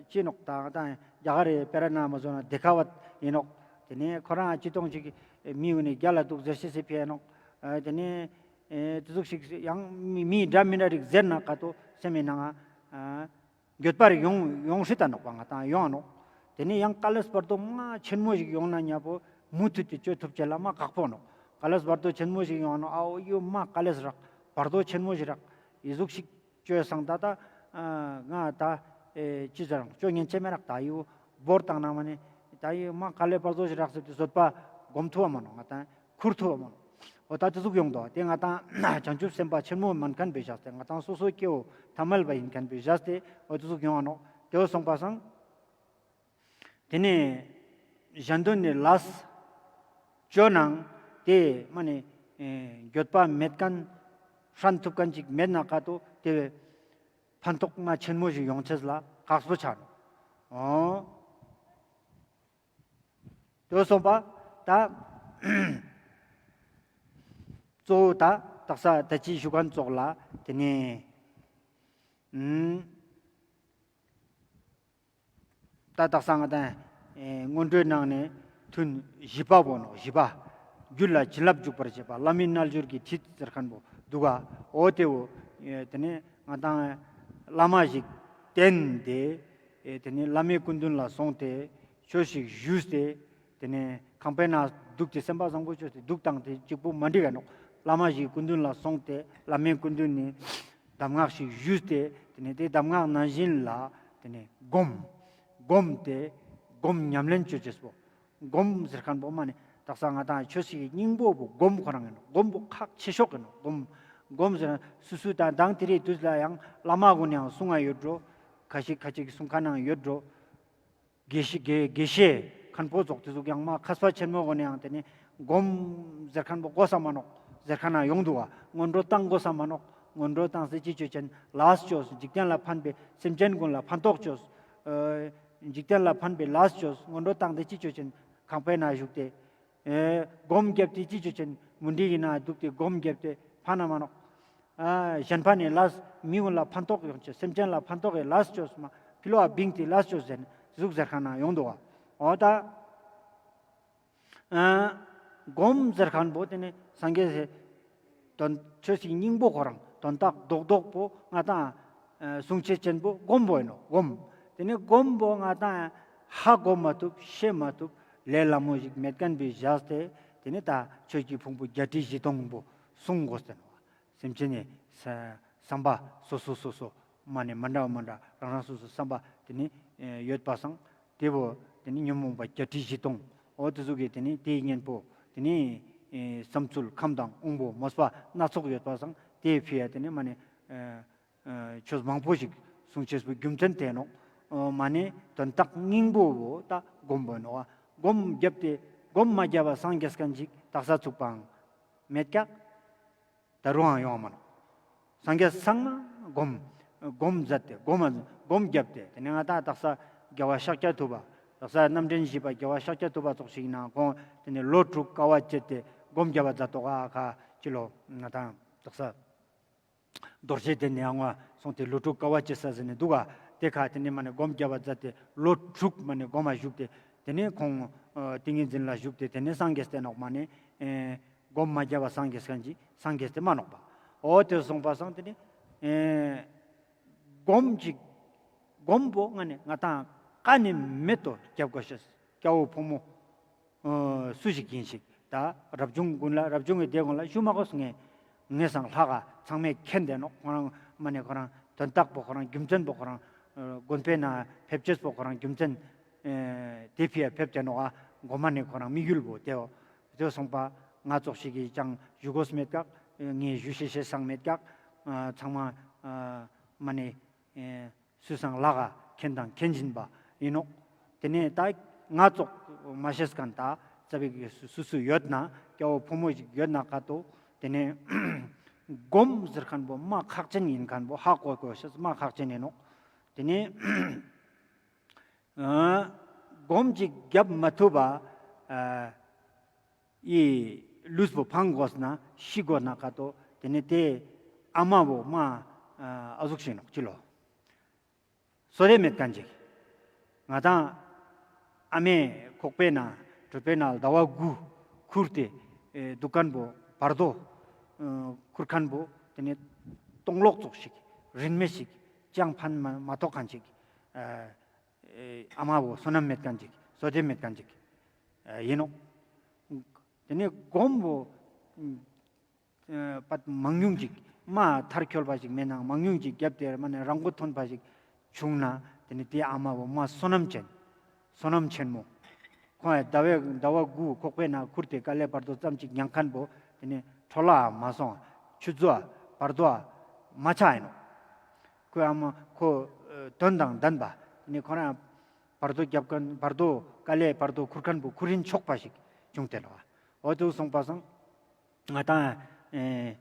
ཅི་ནོག། ཏ་ཏ་རྒྱ་གར་རི་པེ་ར་ན་མ་ཟོ་ན་དེ་ཁ་བ་ཨིན་ནོག། ཏེ་ནེ་ཁོ་རང་ཨ་ཅི་ཏོང་ཞིག་མི་གུན་ནི་རྒྱལ་ལ་དུག་ཟེར་ཤེས་སི་ཕི་ཨིན་ནོག། ཨ་ཏེ་ནེ་ཨེ་ཏེ་ཟུག་ཞིག་ཡང་མི་མི་འདྲ་མི་འདྲ་རིག་ཟེར་ན་ཀ་ཏོ་སེམས་སི་ནང་ང་ཨ་འགྱོད་པ་རིག་ཡོང་ཡོང་སྲིད་ད་ནོག་པ། ང་དང་ཡོང་ང་ནོག། ཏེ་ནེ་ཡང་དཀའ་ལས་བར་དོ་མ་ཆེན་མོ་ཞིག་ཡོང་ན་ཉམ་པོ་མུ་མཐུད་དེ་ཅོ་ཐུབ་ཅེས་ལ་མ་ཁག་པོ་ནོག། དཀའ་ལས་བར་དོ་ཆེན་མོ་ཞིག་ཡོང་ང་ནོག། ཨའོ་ཡོ་མ་དཀའ་ལས་རག། བར་དོ་ཆེན་མོ་ཞིག་རག། འི་ཟུག་ཞིག་ཅོས་སང་ཏ་ཏ་ཨ་ང་ཏ་ཨེ་ཅི་ཟེར་རང་ཅོ་ཉན་ཆེ་མེ་རག། ཏ་ཡོ་བོར་ཏང་ན་མ་ནེ་ཏ་ཡོ་མ་དཀའ་ལས་བར་དོ་ཞིག་རག་ཟེར་ཏེ་བཟོད་པ་སྒོམ་ཐུབ་བ་མ་ནོག། ང་དང་ཁུར་ཐུབ་བ་མ་ནོག། འོ་ཏ་ཏེ་ཟུག་ཡོང་དོ། ཏེ་ང་དང་བྱང་ཆུབ་སེམས་དཔའ་ཆེན་མོ་མན་ཁན་པེ་ཞག་སྟེ་ང་དང་སོ་སོ་སྐྱེ་བོ་ཐ་མལ་པ་ཨིན་ཁན་པེ་ཞག་སྟེ་འོ་ཏེ་ཟུག་ཡོང་ང་ནོག། ཏེ་བོ་སོང་པ་སང་ཏེ་ནེ་གཞན་དོན་ནི་ལས་ཅོ་ནའང་ཏེ་མ་ནེ་ཨེ་འགྱོད་པ་མེད་ཁན་ཧྲན་ཐུབ་ཁན་ཅིག་མེད་ན་ཀ་ཏོ་ཏེ་བོའེ་ཕན་ཐོགས་མ་ཆེན་མོ་ཞིག་ཡོང་ཅེས་ལ་ཁག་པོ་ཆ་ནོག། འོ། ཏེ་སོང་པ་ཏ་གཙོ་བོ་ཏ་དག་ས་ཏ་ཅི་ཞུ་ཁན་ཙོགས་ལ་ཏེ་ནེ་ཨམ་ཏ་དག་ས་ང་དང་ཨེ་སྔོན་འགྲོའི་ནང་ནེ་ཐུན་བཞི་པ་བོ་ནོག། བཞི་པ། རྒྱུད་ལ་བྱིན་རླབས་འཇུག་པར་བྱེད་པ་བླ་མའི་རྣལ་འབྱོར་གྱི་ཁྲིད་ཟེར་ཁན་བོ་དུག་ག། འོ་ཏེ་བོ་ཨེ་ཏེ་ནེ་ང་དང་བླ་མ་ཞིག་བསྟེན་ཏེ་ཨེ་ཏེ་ནེ་བླ་མའི་སྐུ་མདུན་ལ་སོང་སྟེ་ཆོས་ཤིག་ཞུས་ཏེ་ཏེ་ནེ་ཁང་པའི་ནང་དུག་སྟེ་སེམས་པ་བཟང་པོ་ཅོས་ཏེ་དུག་ཏང་ཏེ་གཅིག་པོ་མ་འགྲིག་ག་ནོག། བླ་མ་ཞིག་སྐུ་མདུན་ལ་སོང་སྟེ་བླ་མའི་སྐུ་མདུན་ནེ་གདམས་ངག་ཞིག་ཞུས་ཏེ་ཏེ་ནེ་ཏེ་གདམས་ངག་ནང་བཞིན་ལ་ཏེ་ནེ་སྒོམ། སྒོམ་སྟེ་སྒོམ་ཉམས་ལེན་ཅོ་ཅེས་པོ། སྒོམ་ཟེར་ཁན་བོ་མ་ནེ་དག་ས་ང་དང་ཆོས་ཤིག་གི་སྙིང་པོ་བོ་སྒོམ་ཁོ་རང་ཨིན་ནོག། སྒོམ་བོ་ཁག་ཆེ་ཤོས་ཨིན་ནོག། སྒོམ་སྒོམ་ཟེར་ན་སུ་སུ་དང་དང་ཏེ་རེ་དུས་ལ་ཡང་བླ་མ་གུན་ནེ་ཡང་གསུང་ང་ཡོད་འགྲོ། ཁ་ཤས་ཁ་ཅིག་གི་གསུང་ཁན་ནང་ཡོད་འགྲོ། དགེ་བཤེས་དགེ་དགེ་བཤེས་མཁན་པོ་ཙོགས་ཏེ་ཟུག་ཡང་མ་མཁས་པ་ཆེན་མོ་གུན་ནེ་ཡང་ཏེ་ནེ་སྒོམ་ཟེར་ཁན་བོ་གོས་ས་མ་ནོག་ཟེར་ཁན་ན་ཡོང་དུག་ག། སྔོན་འགྲོ་བཏང་གོས་ས་མ་ནོག། སྔོན་འགྲོ་བཏང་སྟེ་ཅི་ཅོ་ཅེན། ལས་ཅོས། འཇིག་རྟེན་ལ་ཕན་པའི་སེམས་ཅན་གུན་ལ་ཕན་ཐོགས་ཅོས། ཨ་འཇིག་རྟེན་ལ་ཕན་པའི་ལས་ཅོས། སྔོན་འགྲོ་བཏང་སྟེ་ཅི་ཅོ་ཅེན། ཁང་པའི་ནང་བཞུགས་ཏེ། ཨེ་སྒོམ་བརྒྱབ་སྟེ་ཅི་ཅོ་ཅེན། མུན་དིག་གི་ནང་དུག་སྟེ་སྒོམ་བརྒྱབ་སྟེ་ཕན་ན་མ་ནོག། ཨ་གཞན་ཕན་ནི་ལས་མི་གུན་ལ་ཕན་ཐོགས་ཡོང་ཅེས། སེམས་ཅན་ལ་ཕན་ཐོགས་ཀྱི་ལས་ཅོས་མ། ཕི་ལོག་ག་བིངས་ཏེ་ལས་ཅོས་ཟེར་ན་ཏེ་ཟུག་ཟེར་ཁན་ན་ཡོང་དུག་ག། འོ་ད། ཨ་སྒོམ་ཟེར་ཁན་བོ་ཏེ་ནེ་སངས་རྒྱས་སི་དོན་ཆོས་སི་སྙིང་པོ་ཁོ་རང་དོན་དག་རྡོག་རྡོག་པོ་ང་དང་ཨ་གསུང་ཆོས་ཅན་པོ་སྒོམ་པོ་ཨིན་ནོག། སྒོམ། ཏེ་ནེ་སྒོམ་པོ་ང་དང་ཧ་གོ་མ་ཐུབ་ཤེས་མ་ཐུབ་ལས་སླ་མོ་ཞིག་མེད་ཁན་བོའི་བཞག་སྟེ་ཏེ་ནེ་ད་ཆོས་ཀྱི་ཕུང་པོ་བརྒྱད་ཁྲི་བཞི་སྟོང་པོ་གསུང་གོས་ཟེར་ནོག། སེམས་ཅན་ནི་ས་བསམ་པ་སོ་སོ་སོ་སོ་མ་ནེ་མ་འདྲ་བ་མ་འདྲ་རང་རང་སོ་སོ་བསམ་པ་ཏེ་ནེ་ཨེ་ཡོད་པ་སང་ཏེ་བོ་ཏེ་ནེ་ཉོན་མོངས་པ་བརྒྱད་ཁྲི་བཞི་སྟོང་འོ་ཏེ་ཟུག་གི་ཏེ་ནེ་ཏེའི་གཉེན་པོ་ཏེ་ནེ་ཨེ་བསམ་ཚུལ་ཁམས་དང་དབང་པོ་མོས་པ་སྣ་ཚོགས་ཡོད་པ་སང་ཏེ་ཕི་ཡ་ཏེ་ནེ་མ་ནེ་ཨེ་ ཆོས་མང་པོ་ཞིག་གསུང་ཅེས་པོ་རྒྱུ་མཚན་དེ་ནོག། མ་ནེ་དོན་དག་སྙིང་པོ་བོ་ད་སྒོམ་པོ་ནོག། སྒོམ་བརྒྱབ་སྟེ་སྒོམ་མ་བརྒྱབ་པ་སངས་རྒྱས་མཁན་ཅིག་དག་ས་ཚུག་པའང་མེད་ཀྱག། ད་རུང་ཡང་ཡོང་མ་ནོག། སངས་རྒྱས་ཚང་མ་སྒོམ་སྒོམ་མཛད་དེ་སྒོམ་སྒོམ་བརྒྱབ་སྟེ་དེ་ནེ་ང་ད་དག་ས་རྒྱལ་བ་ཤཱཀྱ་ཐུབ་པ་དག་ས་རྣམ་འདྲེན་བཞི་པ་རྒྱལ་བ་ཤཱཀྱ་ཐུབ་པ་ཙོགས་ཤིག་ན་ཁོང་དེ་ནེ་ལོ་དྲུག་དཀའ་བ་སྤྱད་དེ་སྒོམ་བརྒྱབ་པ་མཛད་དོག། ཨ་ཁ་ཅི་ལོ་ང་ད་དག་ས་རྡོ་རྗེ་གདན་ནེ་ཡང་བ་སོང་སྟེ་ལོ་དྲུག་དཀའ་བ་སྤྱད་ས་ཟེར་ནེ་འདུག་ག། དེ་ཁ་དེ་ནེ་མ་ནེ་སྒོམ་བརྒྱབ་པ་མཛད་དེ་ལོ་དྲུག་མ་ནེ་སྒོམ་མ་བཞུགས་ཏེ་དེ་ནེ་ཁོང་ཏིང་ངེ་འཛིན་ལ་བཞུགས་ཏེ་དེ་ནེ་སངས་རྒྱས་ཏེ་ནོག། མ་ནེ་སྒོམ་མ་བརྒྱབ་པ་སངས་རྒྱས་མཁན་ཅིག་སངས་རྒྱས་ཏེ་མ་ནོག་པ། འོ་དེ་སོང་པ་སང་དེ་ནེ་སྒོམ་ཅིག་སྒོམ་པོ་ང་ནེ་ང་ཏང་ཀ་ནེ་མེད་དོ་རྒྱབ་དགོས་ཤེས། སྐྱ་བོ་ཕོ་མོ་སུ་ཞིག་ཡིན་ཞིག་ད་རབ་བྱུང་ཀུན་ལ་རབ་བྱུང་གི་སྡེ་ཀུན་ལ་ཞུ་མ་དགོས། ངས་ངས་སང་ལྷག་ག་ཚང་མས་མཁྱེན་ཏེ་ནོག། ཁོ་རང་མ་ནེ་ཁོ་རང་དོན་དག་པོ་ཁོ་རང་རྒྱུ་མཚན་པོ་ཁོ་རང་དགོན་པའི་ནང་ཕེབས་ཅེས་པོ་ཁོ་རང་རྒྱུ་མཚན་དེ་ཕི་ཡ་ཕེབས་ཏེ་ནོག། ཨ་གོ་མ་ནེ་ཁོ་རང་དམིགས་ཡུལ་པོ་དེའོ། དེ་སོང་པ་ང་ཙོགས་ཤིག་གིས་ཅང་ཞུ་དགོས་མེད་ཀྱག། ངས་ཞུ་ཤེས་ཤེས་སང་མེད་ཀྱག། ཚང་མ་མ་ནེ་སུས་སང་ལྷག་ག་མཁྱེན་དང་མཁྱེན་བཞིན་པ་ཡིན་ནོག། དེ་ནེ་ད་ང་ཙོགས་མ་ཤེས་མཁན་ད་རྩ་བའི་སུ་སུ་ཡོད་ན་སྐྱ་བོ་ཕོ་མོ་ཞིག་ཡོད་ན་ཀ་ཏོ་དེ་ནེ་སྒོམ་ཟེར་མཁན་པོ་མ་ཁག་ཅན་ཡིན་མཁན་པོ་ཧ་གོ་དགོས་ཤེས་མ་ཁག་ཅན་ཡིན་ནོག། དེ་ནེ་སྒོམ་ཅིག་བརྒྱབ་མ་ཐུབ་པ་ཨ་ཡི་ལུས་པོ་ཕང་དགོས་ན་ཤི་དགོས་ན་ཀ་ཏོ་དེ་ནེ་དེ་ཨ་མ་བོ་མ་ཨ་ཟུག་ཤིག་ནོག་ཅི་ལོ། བསོད་བདེ་མེད་མཁན་ཅིག། ང་ཏང་ཨ་མའི་ཁོག་པའི་ནང་གྲོད་པའི་ནང་ཟླ་བ་དགུ་ཁུར་ཏེ་ཨེ་འདུག་མཁན་པོ་བར་དོ་ཨ་ཁུར་མཁན་པོ་དེ་ནེ་སྟོང་ལོག་ཙོགས་ཤིག་རིན་མེད་ཞིག་ཅང་ཕན་མ་མ་ཐོགས་མཁན་ཅིག། ཨ་ཨ་མ་བོ་བསོད་ནམས་མེད་མཁན་ཅིག་བསོད་བདེ་མེད་མཁན་ཅིག་ཨ་ཡིན་ནོག། དེ་ནེ་སྒོམ་བོ་ཨ་པད་མང་ཉུང་ཅིག་མ་མཐར་འཁྱོལ་བ་ཞིག་མེད་ནའང་མང་ཉུང་ཅིག་བརྒྱབ་སྟེ་མ་ནེ་རང་མགོ་ཐོན་པ་ཞིག་བྱུང་ན་དེ་ནེ་དེ་ཨ་མ་བོ་མ་བསོད་ནམས་ཅན། བསོད་ནམས་ཆེན་མོ། ཁོང་ཡ་ཟླ་བའི་ཟླ་བ་དགུ་ཁོག་པའི་ནང་ཁུར་ཏེ་དཀའ་ལས་བར་དོ་ཙམ་ཅིག་མྱངས་མཁན་པོ་དེ་ནེ་འཕྲོ་བརླག་མ་སོང་། ཆུད་ཟོས་བར་དོ་མ་ཆགས་ཡིན་ནོག། ཁོའི་ཨ་མ་ཁོ་ཨ་དོན་དང་ལྡན་པ་དེ་ནེ་ཁོ་རང་བར་དོ་རྒྱབ་མཁན་བར་དོ་དཀའ་ལས་བར་དོ་ཁུར་མཁན་པོ་ཁུར་རིན་ཆོག་པ་ཞིག་བྱུང་སྟེ་ལོ། འོ་དེ་སོང་པ་སང་ང་ཏང་ཨེ་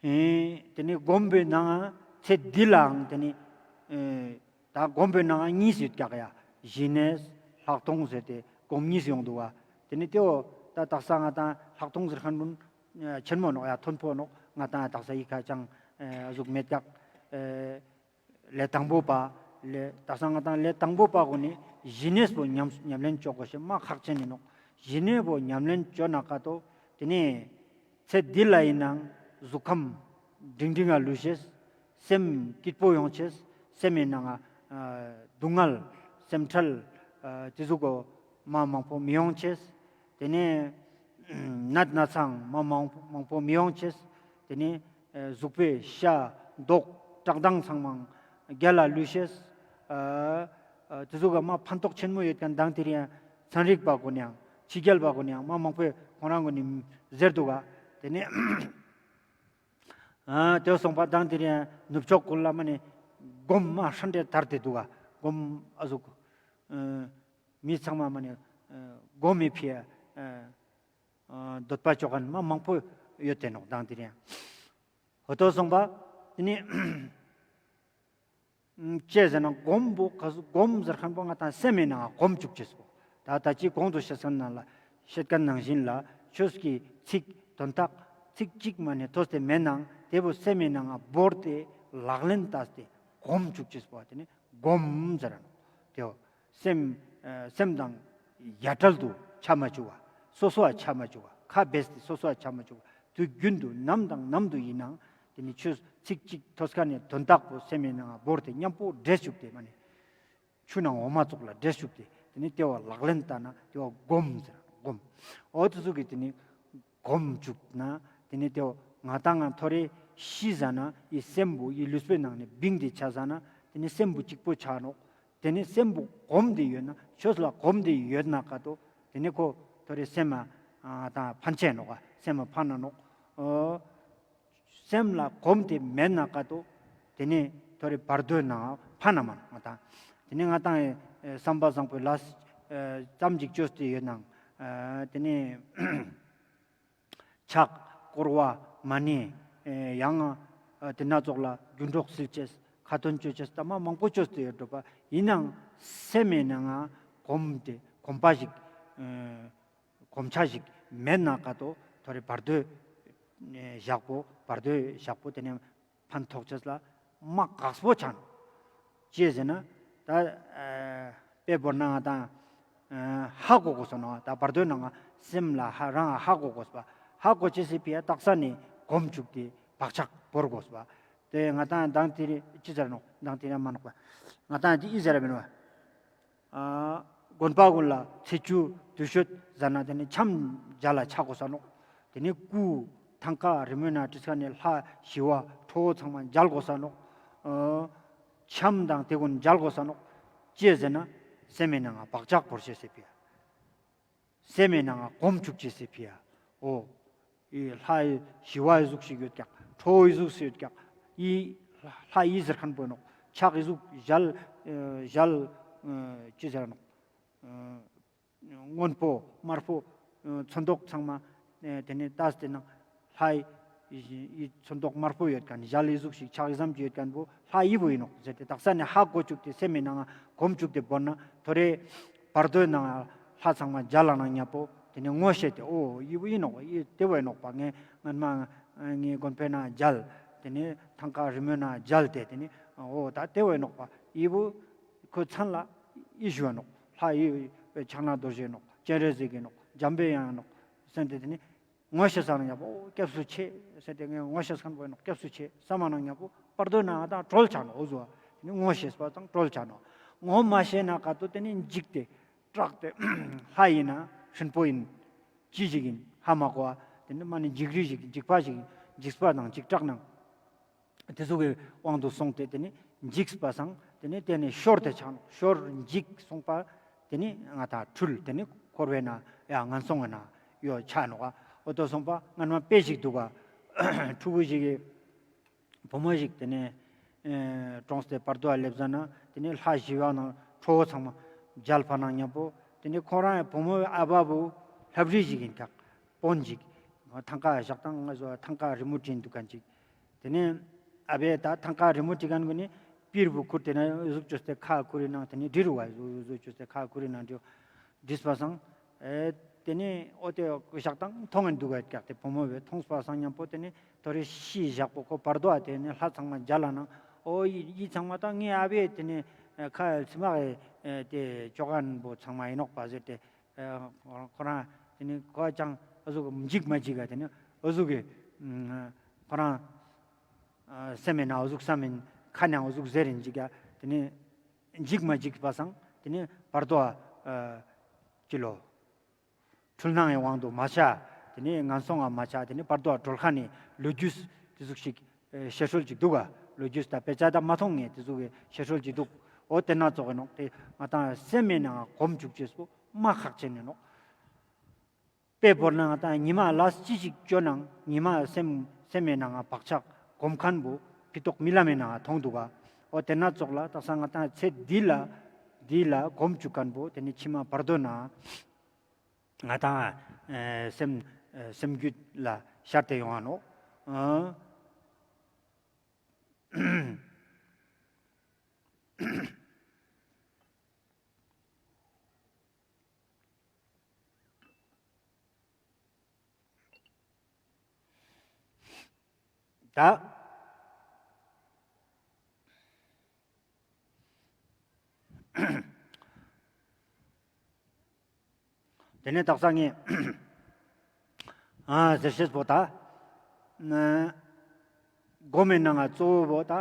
ཨེ་དེ་ནེ་སྒོམ་པོའི་ནང་ཚེ་འདི་ལའང་དེ་ནེ་ཨེ་ད་སྒོམ་པོའི་ནང་གཉིས་ཡོད་ཀྱག་ཡ། ཞི་གནས་ལྷག་མཐོང་ཟེར་ཏེ་སྒོམ་གཉིས་ཡོང་འདུག་བ། དེ་ནེ་དེའོ་ད་དག་ས་ང་ཏང་ལྷག་མཐོང་ཟེར་མཁན་པོ་ཆེན་མོ་ནོག་ཡ། མཐོན་པོ་ནོག། ང་ཏང་དག་ས་ཡི་ཁ་ཅང་ཨ་ཟུག་མེད་ཀྱག། ཨེ་ལས་དང་པོ་པ། ལས་དག་ས་ང་ཏང་ལས་དང་པོ་པ་གུན་ནི་ཞི་གནས་པོ་ཉམས་ཉམས་ལེན་ཅོ་དགོས་ཤེས་མ་ཁག་ཅན་ཡིན་ནོག། ཞི་གནས་པོ་ཉམས་ལེན་ཅོ་ན་ཀ་ཏོ་དེ་ནེ་ཚེ་འདི་ལ་ཡིན་ནའང་གཟུགས་ཁམས་འབྲིང་འབྲིང་ང་ལུས་ཤེས། སེམས་སྐྱིད་པོ་ཡོང་ཤེས། སེམས་ཡིན་ནའང་ཨ་སྡུག་བསྔལ་སེམས་ཁྲལ་ཨ་དེ་ཟུག་གོ་མ་མང་པོ་མི་ཡོང་ཤེས། དེ་ནེ་ནད་ན་ཚའང་མ་མང་མང་པོ་མི་ཡོང་ཤེས། དེ་ནེ་ཨེ་གཟུགས་པོའི་ཤ་མདོག་བཀྲག་མདངས་ཚང་མའང་རྒྱལ་ལ་ལུས་ཤེས། ཨ་ཨ་དེ་ཟུག་ག་མ་ཕན་ཐོགས་ཆེན་མོ་ཡོད་མཁན་དང་དེ་རིང་ཚན་རིག་པ་གུན་ནའང་ཕྱི་རྒྱལ་པ་གུན་ནའང་མ་མང་པོས་ཁོང་རང་གུན་ནི་ཟེར་འདུག་ག། དེ་ནེ་ཨ་དེ་སོང་པ་དང་དེ་རིང་ནུབ་ཕྱོགས་གུན་ལ་མ་ནེ་སྒོམ་མ་ཧྲན་ཏེ་དར་ཏེ་འདུག་ག། སྒོམ་ཨ་ཟུག་ཨ་མི་ཚང་མ་མ་ནེ་ཨ་སྒོམ་མི་ཕི་ཨ་ཨ་འདོད་པ་ཅོ་མཁན་མ་མང་པོ་ཡོད་དེ་ནོག་དང་དེ་རིང་། འོ་དོ་སོང་པ་དེ་ནེ་ཅི་ཟེར་ན་སྒོམ་པོ་ག་སྒོམ་ཟེར་མཁན་པོ་ང་ཏང་སེམས་མེད་ན་སྒོམ་བཅུག་ཅེས་པོ། ད་ད་ཅི་གོང་དུ་བཤད་མཁན་ནང་ལ་བཤད་མཁན་ནང་བཞིན་ལ་ཆོས་ཀྱི་ཚིག་དོན་དག་ཚིག་གཅིག་མ་ནེ་ཐོས་ཏེ་མེད་ནའང་དེ་བོ་སེམས་མེད་ན་བོར་ཏེ་ལག་ལེན་བསྟར་ཏེ་སྒོམ་བཅུག་ཅེས་པོ་དེ་ནེ་སྒོམ་ཟེར་ར་ནོག། དེའོ། སེམས་ཨ་སེམས་དང་ཡ་བྲལ་དུ་ཆ་མ་བཅུག་པ། སོ་སོ་བ་ཆ་མ་བཅུག་པ། ཁ་བེས་ཏེ་སོ་སོ་བ་ཆ་མ་བཅུག་པ། དུས་རྒྱུན་དུ་ནམ་དང་ནམ་དུ་ཡིན་ནའང་དེ་ནེ་ཆོས་ཚིག་གཅིག་ཐོས་མཁན་ནི་དོན་དག་པོ་སེམས་མེད་ན་བོར་ཏེ་མཉམ་པོ་འདྲེས་བཅུག་སྟེ་མ་ནེ་ཆུ་ནང་འོ་མ་ཙོགས་ལ་འདྲེས་བཅུག་སྟེ་དེ་ནེ་དེ་བོ་ལག་ལེན་བསྟར་ན་དེ་བོ་སྒོམ་ཟེར་སྒོམ། འོ་དེ་ཟུག་གི་དེ་ནེ་སྒོམ་བཅུག་ན་དེ་ནེ་དེ་བོ་ང་ཏང་ང་ཐོ་རེ་ཤི་ཟ་ན་ཡི་སེམས་པོ་ཡི་ལུས་པོའི་ནང་ནེ་བིང་སྟེ་ཆ་ཟ་ན་དེ་ནེ་སེམས་པོ་གཅིག་པོ་ཆ་ནོག། དེ་ནེ་སེམས་པོ་སྒོམ་སྟེ་ཡོད་ན་ཆོས་ལ་སྒོམ་སྟེ་ཡོད་ན་ཀ་ཏོ་དེ་ནེ་ཁོ་ཐོ་རེ་སེམས་མ་ཨ་ད་ཕན་ཆད་ནོག་ག། སེམས་མ་ཕན་ན་ནོག། འོ་སེམས་ལ་སྒོམ་སྟེ་མེད་ན་ཀ་ཏོ་ ཏེ་ནེ་ཐོ་རེ་བར་དོའི་ནང་ཕན་ན་མ་ནོག་ང་དང་། ཏེ་ནེ་ང་དང་ཨེ་བསམ་པ་བཟང་པོའི་ལས་ཨེ་ཙམ་ཅིག་ཅོས་ཏེ་ཡོད་ནའང་ཨེ་ཏེ་ནེ་ཕྱག་སྐོར་བ་མ་ཎི་ཨེ་ཡང་ཨེ་ཏེ་སྣ་ཚོགས་ལ་རྒྱུན་སྒྲོག་སིལ་ཅེས་ཁ་ཏོན་ཅོ་ཅེས་ད་མ་མང་པོ་ཅོས་ཏེ་ཡོད་འགྲོ་པ། ཨིན་ནའང་སེམས་སི་ནང་ང་གོམས་ཏེ་གོམས་པ་ཞིག་ཨེ་གོམས་ཆ་ཞིག་མེད་ན་ཀ་ཏོ་ཐོ་རེ་བར་དོའི་ཨེ་ཞག་པོ་བར་དོའི་ཞག་པོ་ཏེ་ནེ་ཕན་ཐོགས་ཅེས་ལ་མ་ཁག་པོ་ཆ་ནོག་ཅི་ཟེར་ན་ད་ཨ་དཔེ་བོར་ན་ང་དང་ཨ་ཧ་གོ་གོས་ས་ནོག་ད་བར་དོའི་ནང་ང་སེམས་ལ་ཧ་རང་ཧ་གོ་གོས་པ། ཧ་གོ་ཅེས་སི་ཕི་ཡ་དག་ས་ནེ་གོམས་ཅུག་སྟེ་བག་ཆགས་བོར་གོས་པ། ཏེ་ང་དང་མདང་ཏེ་རེ་ཅི་ཟེར་ནོག་མདང་ཏེ་རེ་མ་ནོག་པ། ང་དང་ཏེ་ཨི་ཟེར་ར་མེན་པ། ཨ་དགོན་པ་གུན་ལ་ཚེས་བཅུ་དུས་མཆོད་ཟ་ན་ཏེ་ནེ་འཆམ་མཇལ་ལ་ཆ་གོས་ས་ནོག་ཏེ་ནེ་སྐུ་ཐང་ཀ་རི་མོའི་ནང་བྲིས་ཁན་ནི་ལྷ་ཞི་བ་ཁྲོ་བོ་ཚང་མ་མཇལ་གོས་ས་ནོག་ཨ་འཆམ་དང་ཏེ་གུན་མཇལ་གོས་ས་ནོག་ཅི་ཟེར་ན་སེམས་སི་ནང་ང་བག་ཆགས་བོར་ཅེས་སི་ཕི་ཡ། སེམས་སི་ནང་ང་གོམས་ཅུག་ཅེས་སི་ཕི་ཡ། འོ། ཨི་ལྷ་ཞི་བ་ཨི་ཟུག་ཞིག་ཡོད་ཀྱག་ཁྲོ་བོ་ཨི་ཟུག་ཞིག་ཡོད་ཀྱག་ཨི་ལྷ་ཨི་ཟེར་ཁན་པོ་ཨིན་ནོག་ཕྱག་ཨི་ཟུག་ཞལ་ཨེ་ཞལ་ཨེ་ཅི་ཟེར་ནོག་ཨེ་སྔོན་པོ་དམར་པོ་ཨེ་ཚོན་མདོག་ཚང་མ་ཨེ་ཏེ་ནེ་ཏ་སྟེ་ནང་ལྷ་ཨི་ཨི་ཚོན་མདོག་དམར་པོ་ཡོད་ཁན་ཞལ་ཨི་ཟུག་ཞིག་ཕྱག་ཨི་ཙམ་ཅིག་ཡོད་ཁན་པོ་ལྷ་ཨི་བོ་ཨིན་ནོག་ཟེར་ཏེ་དག་ས་ནེ་ཧ་གོ་ཅུག་སྟེ་སེམས་སི་ནང་ང་གོམས་ཅུག་སྟེ་བོར་ན་ཐོ་རེ་བར་དོའི་ནང་ང་ལྷ་ཚང་མ་མཇལ་ལ་ནང་ཉམ་པོ་ཏེ་ནེ་ངོ་ཤེས་ཏེ་འོ་ཨི་བོ་ཨིན་ནོག་ཨི་ཏེ་བོ་ཨིན་ནོག་པ། ངས་སྔན་མ་ངའི་དགོན་པའི་ནང་མཇལ་ཏེ་ནེ་ཐང་ཀ་རི་མོའི་ནང་མཇལ་ཏེ་ཏེ་ནེ་འོ་ད་ཏེ་བོ་ཨིན་ནོག་པ། ཨི་བོ་ཁོའི་མཚན་ལ་ཨི་ཞུ་བ་ནོག་ལྷ་ཨི་བོ་ཕྱག་ན་རྡོ་རྗེ་ཨིན་ནོག་སྤྱན་རས་གཟིགས་ཨིན་ནོག་འཇམ་པའི་དབྱངས་ཨིན་ནོག་ཟེར་ཏེ་ཏེ་ནེ་ངོ་ཤེས་ས་ནང་ཉམ་པོ་སྐྱབས་སུ་མཆི་ཟེར་ཏེ་ངས་ངོ་ཤེས་ཁན་པོ་ཨིན་ནོག་སྐྱབས་སུ་མཆི་བསམ་མ་ནང་ཉམ་པོ་བར་དོའི་ནང་ང་ད་གྲོལ་ཆ་ནོག་འོ་ཟུག་ཨ་ཏེ་ནེ་ངོ་ཤེས་པ་དང་གྲོལ་ཆ་ནོག་ངོ་མ་ཤེས་ན་ཀ་ཏོ་ཏེ་ནེ་འཇིགས་ཏེ་སྐྲག་སྟེ་ལྷ་ཨིན་ན་སྲིན་པོ་ཨིན་ཅི་ཞིག་ཨིན་ཧ་མ་གོ་བ། ཏེ་ནེ་མ་ནེ་འཇིགས་རི་ཞིག་འཇིགས་པ་ཞིག་འཇིགས་པ་དང་འཇིགས་སྐྲག་ནང་ཏེ་ཟུག་གི་དབང་དུ་སོང་སྟེ་ཏེ་ནེ་འཇིགས་པ་སང་ཏེ་ནེ་ཏེ་ནེ་ཤོར་ཏེ་ཆ་ནོག་ཤོར་འཇིགས་སོང་པ་ཏེ་ནེ་ང་དང་འཁྲུལ་ཏེ་ནེ་འཁོར་བའི་ནང་ཡ་ངན་སོང་གི་ནང་ཡོད་ཆ་ནོག་འོ་ཏོ་སོང་པ་སྔན་མ་དཔེ་ཞིག་འདུག་ག་ཕྲུ་གུ་ཞིག་གི་བུ་མོ་ཞིག་ཏེ་ནེ་ཨེ་གྲོངས་ཏེ་བར་དོ་ལ་སླེབས་ཟ་ན་ཏེ་ནེ་ལྷ་ཞི་བ་དང་ཁྲོ་བོ་ཚང་མ་མཇལ་ཕ་ནང་ཉམ་པོ་ཏེ་ནེ་ཁོ་རང་བུ་མོའི་ཨ་བ་བོ་ལྷ་བྲིས་ཞིག་ཨིན་ཀྱག་དཔོན་ཞིག་ཐང་ཀ་ཞག་དང་ང་ཚོ་ཐང་ཀ་རི་མོ་བྲིས་འདུག་ཁན་ཅིག་ཏེ་ནེ་ཨ་བས་ད་ཐང་ཀ་རི་མོ་བྲིས་ཁན་གུན་ནི་པིར་བུ་ཁུར་ཏེ་ན་ཟུག་ཅོས་ཏེ་ཁ་ཁུར་རི་ནང་ཏེ་ནེ་འབྲི་རུ་བ་ཟུག་ཟུག་ཅོས་ཏེ་ཁ་ཁུར་རི་ནང་འབྲི་བྲིས་པ་སང་ཨེ་ཏེ་ནེ་འོ་ཏེ་ཞག་དང་མཐོང་ངན་འདུག་ག་ཀྱག་ཏེ་བུ་མོ་བས་མཐོང་པ་སང་ཉམ་པོ་ཏེ་ནེ་ཐོ་རེ་ཤི་ཞག་པོ་ཁོ་བར་དོ་ཨ་ཏེ་ནེ་ལྷ་ཚང་མ་མཇལ་ལ་ནང་འོ་ཡི་ཚང་མ་ད་ངའི་ཨ་བས་ཏེ་ནེ་ཁ་ཚི་མ་གི་ཏེ་ཅོ་ཁན་པོ་ཚང་མ་ཨིན་ནོག་པ་ཟེར་ཏེ་ཨ་ཁོ་རང་ཏེ་ནེ་ཁོ་ཅང་ཨ་ཟུག་འཇིགས་མ་འཇིགས་ག་ཏེ་ནེ་ཨ་ཟུག་གི་ཁོ་རང་ཨ་སེམས་སི་ནང་ཨ་ཟུག་བསམ་ཨིན་ཁ་ནང་ཨ་ཟུག་ཟེར་ཨིན་ཅིག་ག་ཏེ་ནེ་འཇིགས་མ་འཇིགས་པ་སང་ཏེ་ནེ་བར་དོ་ཨ་ཅི་ལོ་འཁྲུལ་སྣང་གི་དབང་དུ་མ་ཆ་ཏེ་ནེ་ངན་སོང་ང་མ་ཆ་ཏེ་ནེ་བར་དོ་ཨ་གྲོལ་ཁན་ནི་ལོ་རྒྱུས་ཏེ་ཟུག་ཞིག་ཨེ་བཤད་སྲོལ་ཅིག་འདུག་ག་ལོ་རྒྱུས་ད་དཔེ་ཆ་ད་མ་མཐོང་ངེ་ཏེ་ཟུག་གི་བཤད་སྲོལ་ཅིག་འདུག་འོ་ཏེ་སྣ་ཚོགས་ཨིན་ནོག་ཏེ་ང་དང་སེམས་སི་ནང་ང་གོམས་ཅུག་ཅེས་པོ་མ་ཁག་ཅན་ཨིན་ནོག་དཔེ་བོར་ན་ང་དང་ཉི་མ་ལས་ཅི་ཞིག་ཅོ་ནང་ཉི་མ་སེམས་སེམས་སི་ནང་ང་བག་ཆགས་གོམས་ཁན་པོ་ཕི་ཏོག་རྨི་ལམ་མི་ནང་ང་མཐོང་འདུག་ག་འོ་ཏེ་སྣ་ཚོགས་ལ་དག་ས་ང་དང་ཚེ་འདི་ལ་འདི་ལ་གོམས་ཅུག་ཁན་པོ་ཏེ་ནེ་ཕྱི་མ་བར་དོ་ནང་ང་ང་དང་ཨེ་སེམས་ཨེ་སེམས་རྒྱུད་ལ་ཤར་ཏེ་ཡོང་ང་ནོག་ཨ། ད། ཏེ་ནེ་དག་ས་ངས་ཨ་ཟེར་ཤེས་པོ་ད། ན་སྒོམ་མི་ནང་ང་གཙོ་བོ་བོ་ད་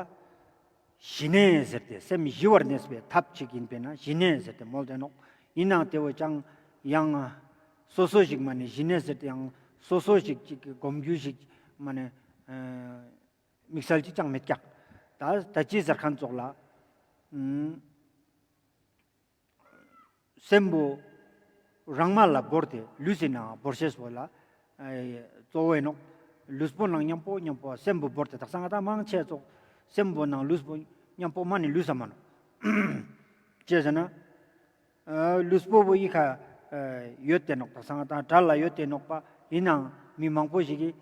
ཞི་གནས་ཟེར་ཏེ་སེམས་ཞི་བར་གནས་པའི་ཐབས་ཅིག་ཨིན་པས་ན་ཞི་གནས་ཟེར་ཏེ་མོལ་ཏེ་ནོག་ཨིན་ནའང་ཏེ་བོ་ཅང་ཡང་སོ་སོ་ཞིག་མ་ནེ་ཞི་གནས་ཟེར་ཏེ་ཡང་སོ་སོ་ཞིག་ཅིག་གི་སྒོམ་རྒྱུ་ཞིག་མ་ནེ་ཨ་དམིགས་བསལ་ཅིག་ཅང་མེད་ཀྱག་ད་ད་ཅི་ཟེར་ཁན་ཙོགས་ལ། ཨུམ། སེམས་པོ་རང་མ་ལ་བོར་ཏེ་ལུས་སི་ནང་བོར་ཤེས་པོ་ལ་ཨེ་གཙོ་བོ་ཨིན་ནོག་ལུས་པོ་ནང་ཉམ་པོ་ཉམ་པོ་སེམས་པོ་བོར་ཏེ་དག་ས་ང་དང་མང་ཆེ་ཙོགས་ སེམས་པོ་ནང་ལུས་པོ་མཉམ་པོ་མ་ནེ་ལུས་ས་མ་ནོག། ཅི་ཟེར་ན། ཨ་ལུས་པོ་བོ་ཡི་ཁ་ཨ་ཡོད་དེ་ནོག། ད་སང་ད་དགྲ་ལ་ཡོད་དེ་ནོག་པ། ཡིན་ནའང་མི་མང་པོ་ཞིག་གིས་